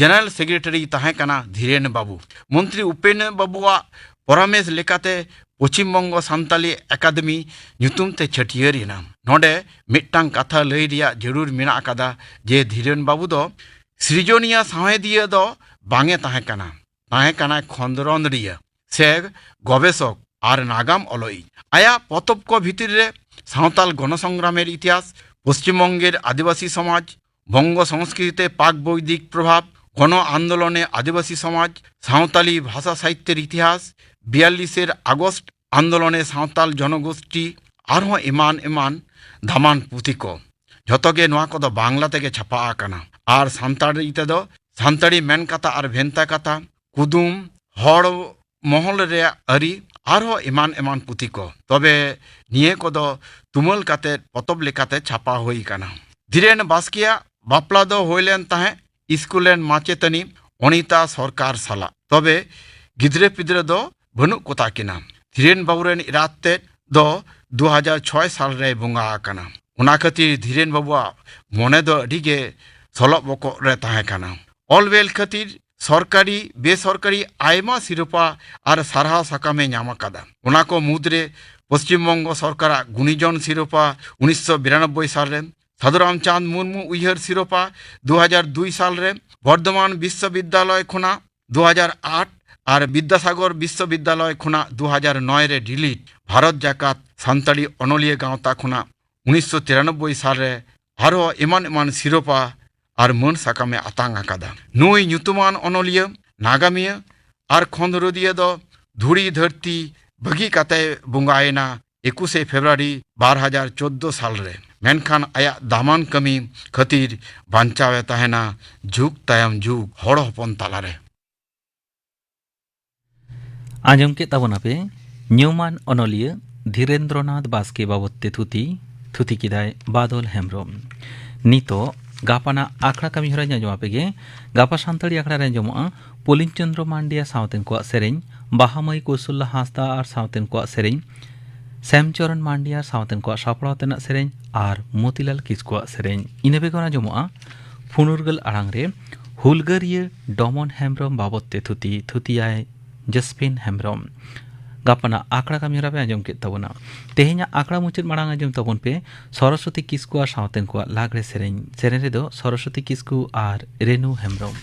ᱡᱮᱱᱟᱨᱮᱞ ᱥᱮᱠᱨᱮᱴᱟᱨᱤ ᱛᱟᱦᱮᱸ ᱠᱟᱱᱟ ᱫᱷᱤᱨᱮᱱ ᱵᱟᱹᱵᱩ᱾ ᱢᱚᱱᱛᱨᱤ ᱩᱯᱮᱱ ᱵᱟᱹᱵᱩᱣᱟᱜ ᱯᱚᱨᱟᱢᱮᱥ ᱞᱮᱠᱟᱛᱮ ᱯᱚᱪᱷᱤᱢ ᱵᱚᱝᱜᱚ ᱥᱟᱱᱛᱟᱞᱤ ᱮᱠᱟᱰᱮᱢᱤ ᱧᱩᱛᱩᱢ ᱛᱮ ᱪᱷᱟᱹᱴᱭᱟᱹᱨ ᱮᱱᱟ᱾ ᱱᱚᱰᱮ ᱢᱤᱫᱴᱟᱝ ᱠᱟᱛᱷᱟ ᱞᱟᱹᱭ ᱨᱮᱭᱟᱜ ᱡᱟᱹᱨᱩᱲ ᱢᱮᱱᱟᱜ ᱟᱠᱟᱫᱟ ᱡᱮ ᱫᱷᱤᱨᱮᱱ ᱵᱟᱹᱵᱩ ᱫᱚ ᱥᱨᱤᱡᱚᱱᱤᱭᱟᱹ ᱥᱟᱶᱦᱮᱫᱤᱭᱟᱹ ᱫᱚ ᱵᱟᱝ ᱮ ᱛᱟᱦᱮᱸ ᱠᱟᱱᱟ, ᱛᱟᱦᱮᱸ ᱠᱟᱱᱟᱭ ᱠᱷᱚᱸᱫᱽᱨᱚᱸᱫᱽᱲᱤᱭᱟᱹ ᱥᱮ ᱜᱚᱵᱮᱥᱚᱠ ᱟᱨ ᱱᱟᱜᱟᱢ ᱚᱞᱚᱭᱤᱡ᱾ ᱟᱭᱟᱜ ᱯᱚᱛᱚᱵ ᱠᱚ ᱵᱷᱤᱛᱤᱨ ᱨᱮ ᱥᱟᱶᱛᱟᱞ ᱜᱚᱱᱚᱥᱚᱝᱜᱨᱟᱢᱮᱨ ᱤᱛᱤᱦᱟᱥ, ᱯᱚᱥᱪᱤᱢᱵᱚᱝᱜᱮᱨ ᱟᱹᱫᱤᱵᱟᱹᱥᱤ ᱥᱚᱢᱟᱡᱽ, ᱵᱚᱝᱜᱚ ᱥᱚᱝᱥᱠᱨᱤᱛᱮ ᱯᱟᱠ ᱵᱳᱭᱫᱤᱠ ᱯᱨᱚᱵᱷᱟᱵᱽ, ᱜᱚᱱᱚ ᱟᱱᱫᱳᱞᱚᱱᱮ ᱟᱹᱫᱤᱵᱟᱹᱥᱤ ᱥᱚᱢᱟᱡᱽ, ᱥᱟᱶᱛᱟᱞᱤ ᱵᱷᱟᱥᱟ ᱥᱟᱦᱤᱛᱭᱚᱨ ᱤᱛᱤᱦᱟᱥ, ᱵᱤᱭᱟᱞᱞᱤᱥᱮᱨ ᱟᱜᱚᱥᱴ ᱟᱱᱫᱳᱞᱚᱱᱮ ᱥᱟᱶᱛᱟᱞ ᱡᱚᱱᱚᱜᱳᱥᱴᱤ, ᱟᱨᱦᱚᱸ ᱮᱢᱟᱱ ᱮᱢᱟᱱ ᱫᱟᱢᱟᱱ ᱯᱩᱛᱷᱤ ᱠᱚ᱾ ᱡᱷᱚᱛᱚ ᱜᱮ ᱱᱚᱣᱟ ᱠᱚᱫᱚ ᱵᱟᱝᱞᱟ ᱛᱮᱜᱮ ᱪᱷᱟᱯᱟ ᱟᱠᱟᱱᱟ᱾ ᱟᱨ ᱥᱟᱱᱛᱟᱲᱤ ᱛᱮᱫᱚ ᱥᱟᱱᱛᱟᱲᱤ ᱢᱮᱱ ᱠᱟᱛᱷᱟ ᱟᱨ ᱵᱷᱮᱱᱛᱟ ᱠᱟᱛᱷᱟ, ᱠᱩᱫᱩᱢ, ᱦᱚᱲ ᱢᱚᱦᱚᱞ ᱨᱮᱭᱟᱜ ᱟᱹᱨᱤ, ᱟᱨᱦᱚᱸ ᱮᱢᱟᱱ ᱮᱢᱟᱱ ᱯᱩᱛᱷᱤ ᱠᱚ᱾ ᱛᱚᱵᱮ ᱱᱤᱭᱟᱹ ᱠᱚᱫᱚ ᱛᱩᱢᱟᱹᱞ ᱠᱟᱛᱮ ᱯᱚᱛᱚᱵ ᱞᱮᱠᱟᱛᱮ ᱪᱷᱟᱯᱟ ᱦᱩᱭ ᱟᱠᱟᱱᱟ᱾ ᱫᱷᱤᱨᱮᱱ ᱵᱟᱥᱠᱮᱭᱟᱜ ᱵᱟᱯᱞᱟ ᱫᱚ ᱦᱩᱭ ᱞᱮᱱ ᱛᱟᱦᱮᱸᱫ ᱥᱠᱩᱞ ᱨᱮᱱ ᱢᱟᱪᱮᱛᱟᱹᱱᱤ ᱚᱱᱤᱛᱟ ᱥᱚᱨᱠᱟᱨ ᱥᱟᱞᱟᱜ᱾ ᱛᱚᱵᱮ ᱜᱤᱫᱽᱨᱟᱹ ᱯᱤᱫᱽᱨᱟᱹ ᱫᱚ ᱵᱟᱹᱱᱩᱜ ᱠᱚᱛᱟ ᱠᱤᱱᱟ᱾ ᱫᱷᱤᱨᱮᱱ ᱵᱟᱹᱵᱩ ᱨᱮᱱ ᱮᱨᱟᱛ ᱛᱮᱫ ᱫᱚ ᱫᱩ ᱦᱟᱡᱟᱨ ᱪᱷᱚᱭ ᱥᱟᱞ ᱨᱮᱭ ᱵᱚᱸᱜᱟ ᱟᱠᱟᱱᱟ᱾ ᱚᱱᱟ ᱠᱷᱟᱹᱛᱤᱨ ᱫᱷᱤᱨᱮᱱ ᱵᱟᱹᱵᱩᱣᱟᱜ ᱢᱚᱱᱮ ᱫᱚ ᱟᱹᱰᱤ ᱜᱮ ᱥᱚᱞᱚᱜ ᱵᱚᱠᱚᱜ ᱨᱮ ᱛᱟᱦᱮᱸ ᱠᱟᱱᱟ᱾ ᱚᱞ ᱵᱮᱞ ᱠᱷᱟᱹᱛᱤᱨ ᱥᱚᱨᱠᱟᱨᱤ, ᱵᱮᱥᱚᱨᱠᱟᱨᱤ ᱟᱭᱢᱟ ᱥᱤᱨᱯᱟ ᱟᱨ ᱥᱟᱨᱦᱟᱣ ᱥᱟᱠᱟᱢᱮ ᱧᱟᱢ ᱟᱠᱟᱫᱟ᱾ ᱚᱱᱟ ᱠᱚ ᱢᱩᱫᱽᱨᱮ ᱯᱚᱥᱪᱤᱢ ᱵᱚᱝᱜᱚ ᱥᱚᱨᱠᱟᱨᱟᱜ ᱜᱩᱱᱤᱡᱚᱱ ᱥᱤᱨᱯᱟ ᱩᱱᱤᱥᱥᱚ ᱵᱤᱨᱟᱱᱚᱵᱵᱳᱭ ᱥᱟᱞ ᱨᱮ, ᱥᱟᱫᱷᱩ ᱨᱟᱢᱪᱟᱸᱫᱽ ᱢᱩᱨᱢᱩ ᱩᱭᱦᱟᱹᱨ ᱥᱤᱨᱯᱟ ᱫᱩ ᱦᱟᱡᱟᱨ ᱫᱩᱭ ᱥᱟᱞ ᱨᱮ, ᱵᱚᱨᱫᱷᱚᱢᱟᱱ ᱵᱤᱥᱥᱚᱵᱤᱫᱽᱫᱟᱞᱚᱭ ᱠᱷᱚᱱᱟᱜ ᱫᱩ ᱦᱟᱡᱟᱨ ᱟᱴ ᱟᱨ ᱵᱤᱫᱽᱫᱟᱥᱟᱜᱚᱨ ᱵᱤᱥᱥᱚᱵᱤᱫᱽᱫᱟᱞᱚᱭ ᱠᱷᱚᱱᱟᱜ ᱫᱩ ᱦᱟᱡᱟᱨ ᱱᱚᱭ ᱨᱮ ᱰᱤᱞᱤᱴ᱾ ᱵᱷᱟᱨᱚᱛ ᱡᱟᱠᱟᱛ ᱥᱟᱱᱛᱟᱲᱤ ᱚᱱᱚᱞᱤᱭᱟᱹ ᱜᱟᱶᱛᱟ ᱠᱷᱚᱱᱟᱜ ᱩᱱᱤᱥᱥᱚ ᱛᱤᱨᱟᱱᱚᱵᱵᱳᱭ ᱥᱟᱞ ᱨᱮ ᱟᱨᱦᱚᱸ ᱮᱢᱟᱱ ᱮᱢᱟᱱ ᱥᱤᱨᱯᱟ ᱟᱨ ᱢᱟᱹᱱ ᱥᱟᱠᱟᱢᱮ ᱟᱛᱟᱝ ᱟᱠᱟᱫᱟ᱾ ᱱᱩᱭ ᱧᱩᱛᱩᱢᱟᱱ ᱚᱱᱚᱞᱤᱭᱟᱹ, ᱱᱟᱜᱟᱢᱤᱭᱟᱹ ᱟᱨ ᱠᱷᱚᱸᱫᱽᱨᱚᱸᱫᱤᱭᱟᱹ ᱫᱚ ᱫᱷᱩᱲᱤ ᱫᱷᱟᱹᱨᱛᱤ ᱵᱟᱹᱜᱤ ᱠᱟᱛᱮᱭ ᱵᱚᱸᱜᱟᱭᱮᱱᱟ ᱮᱠᱩᱥᱮ ᱯᱷᱮᱵᱽᱨᱩᱣᱟᱨᱤ ᱵᱟᱨ ᱦᱟᱡᱟᱨ ᱪᱳᱫᱽᱫᱳ ᱥᱟᱞ ᱨᱮ᱾ ᱢᱮᱱᱠᱷᱟᱱ ᱟᱭᱟᱜ ᱫᱟᱢᱟᱱ ᱠᱟᱹᱢᱤ ᱠᱷᱟᱹᱛᱤᱨ ᱵᱟᱧᱪᱟᱣᱮ ᱛᱟᱦᱮᱱᱟ ᱡᱩᱜᱽ ᱛᱟᱭᱚᱢ ᱡᱩᱜᱽ ᱦᱚᱲ ᱦᱚᱯᱚᱱ ᱛᱟᱞᱟᱨᱮ᱾ ᱟᱸᱡᱚᱢ ᱠᱮᱫ ᱛᱟᱵᱚᱱᱟᱯᱮ ᱧᱩᱢᱟᱱ ᱚᱱᱚᱞᱤᱭᱟᱹ ᱫᱷᱤᱨᱮᱱᱫᱨᱚᱱᱟᱛᱷ ᱵᱟᱥᱠᱮ ᱵᱟᱵᱚᱫ ᱛᱮ ᱛᱷᱩᱛᱤ᱾ ᱛᱷᱩᱛᱤ ᱠᱮᱫᱟᱭ ᱵᱟᱫᱚᱞ ᱦᱮᱢᱵᱨᱚᱢ᱾ ᱱᱤᱛᱚᱜ ᱜᱟᱯᱟᱱᱟᱜ ᱟᱠᱷᱲᱟ ᱠᱟᱹᱢᱤ ᱦᱚᱨᱟᱧ ᱟᱸᱡᱚᱢ ᱟᱯᱮ ᱜᱮ᱾ ᱜᱟᱯᱟ ᱥᱟᱱᱛᱟᱲᱤ ᱟᱠᱷᱲᱟ ᱨᱮ ᱟᱸᱡᱚᱢᱚᱜᱼᱟ ᱯᱚᱞᱤᱱ ᱪᱚᱸᱫᱽᱨᱚ ᱢᱟᱱᱰᱤ ᱟᱨ ᱥᱟᱶᱛᱮᱱ ᱠᱚᱣᱟᱜ ᱥᱮᱨᱮᱧ, ᱵᱟᱦᱟᱢᱟᱹᱭ ᱠᱳᱥᱚᱞᱞᱟ ᱦᱟᱸᱥᱫᱟ ᱟᱨ ᱥᱟᱶᱛᱮᱱ ᱠᱚᱣᱟᱜ ᱥᱮᱨᱮᱧ, ᱥᱮᱢᱪᱚᱨᱚᱱ ᱢᱟᱱᱰᱤ ᱟᱨ ᱥᱟᱶᱛᱮᱱ ᱠᱚᱣᱟᱜ ᱥᱟᱯᱲᱟᱣ ᱛᱮᱱᱟᱜ ᱥᱮᱨᱮᱧ ᱟᱨ ᱢᱚᱛᱤᱞᱟᱞ ᱠᱤᱥᱠᱩᱣᱟᱜ ᱥᱮᱨᱮᱧ᱾ ᱤᱱᱟᱹ ᱵᱮᱜᱚᱨ ᱟᱸᱡᱚᱢᱚᱜᱼᱟ ᱯᱷᱩᱱᱩᱨᱜᱟᱹᱞ ᱟᱲᱟᱝ ᱨᱮ ᱦᱩᱞᱜᱟᱹᱨᱤᱭᱟᱹ ᱰᱚᱢᱚᱱ ᱦᱮᱢᱵᱨᱚᱢ ᱵᱟᱵᱚᱫ ᱛᱮ ᱛᱷᱩᱛᱤ, ᱛᱷᱩᱛᱤᱭᱟᱭ ᱡᱟᱥᱯᱤᱱ ᱦᱮᱢᱵᱨᱚᱢ᱾ ᱜᱟᱯᱟᱱᱟᱜ ᱟᱠᱷᱲᱟ ᱠᱟᱹᱢᱤ ᱦᱚᱨᱟ ᱯᱮ ᱟᱸᱡᱚᱢ ᱠᱮᱫ ᱛᱟᱵᱚᱱᱟ᱾ ᱛᱮᱦᱮᱧᱟᱜ ᱟᱠᱷᱲᱟ ᱢᱩᱪᱟᱹᱫ ᱢᱟᱲᱟᱝ ᱟᱸᱡᱚᱢ ᱛᱟᱵᱚᱱ ᱯᱮ ᱥᱚᱨᱚᱥᱚᱛᱤ ᱠᱤᱥᱠᱩ ᱟᱨ ᱥᱟᱶᱛᱮᱱ ᱠᱚᱣᱟᱜ ᱞᱟᱜᱽᱲᱮ ᱥᱮᱨᱮᱧ᱾ ᱥᱮᱨᱮᱧ ᱨᱮᱫᱚ ᱥᱚᱨᱚᱥᱚᱛᱤ ᱠᱤᱥᱠᱩ ᱟᱨ ᱨᱮᱱᱩ ᱦᱮᱢᱵᱨᱚᱢ᱾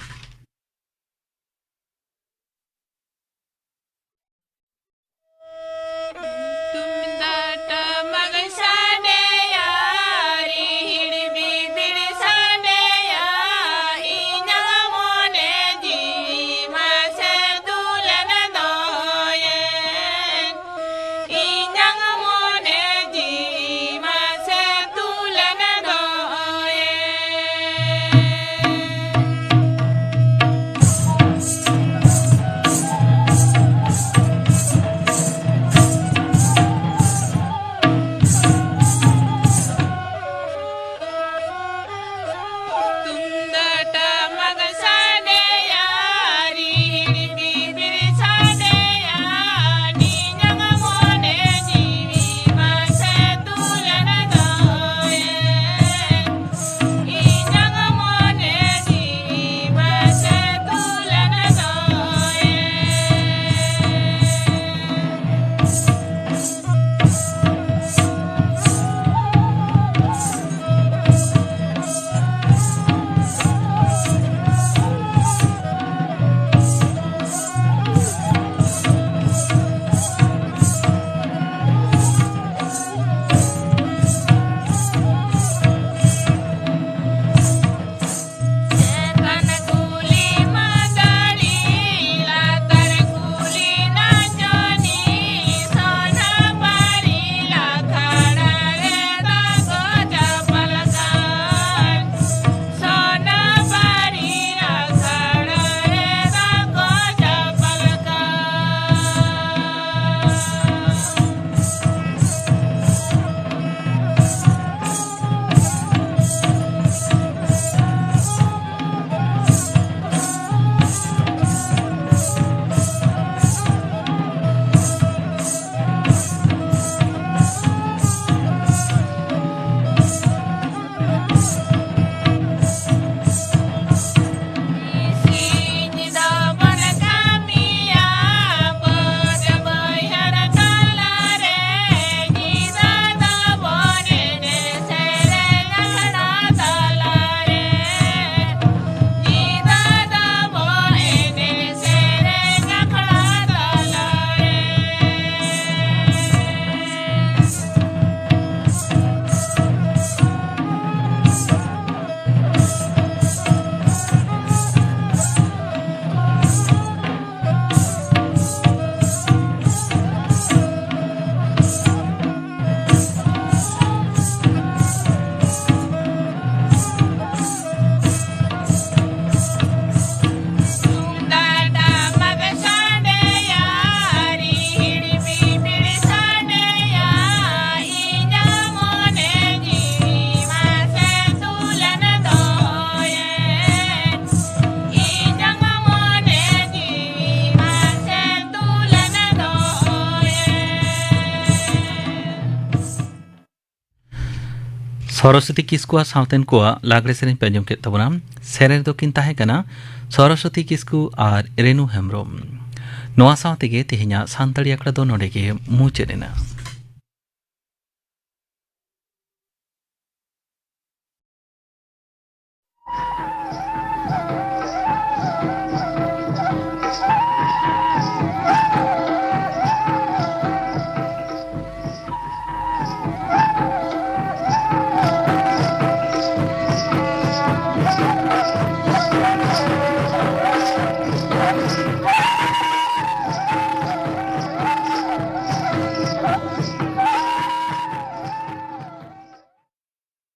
ᱥᱚᱨᱚᱥᱚᱛᱤ ᱠᱤᱥᱠᱩ ᱟᱨ ᱥᱟᱶᱛᱮᱱ ᱠᱚᱣᱟᱜ ᱞᱟᱜᱽᱲᱮ ᱥᱮᱨᱮᱧ ᱯᱮ ᱟᱸᱡᱚᱢ ᱠᱮᱫ ᱛᱟᱵᱚᱱᱟ᱾ ᱥᱮᱨᱮᱧ ᱫᱚᱠᱤᱱ ᱛᱟᱦᱮᱸ ᱠᱟᱱᱟ ᱥᱚᱨᱚᱥᱚᱛᱤ ᱠᱤᱥᱠᱩ ᱟᱨ ᱨᱮᱱᱩ ᱦᱮᱢᱵᱨᱚᱢ᱾ ᱱᱚᱣᱟ ᱥᱟᱶ ᱛᱮᱜᱮ ᱛᱮᱦᱮᱧᱟᱜ ᱥᱟᱱᱛᱟᱲᱤ ᱟᱠᱷᱲᱟ ᱫᱚ ᱱᱚᱰᱮ ᱜᱮ ᱢᱩᱪᱟᱹᱫ ᱮᱱᱟ᱾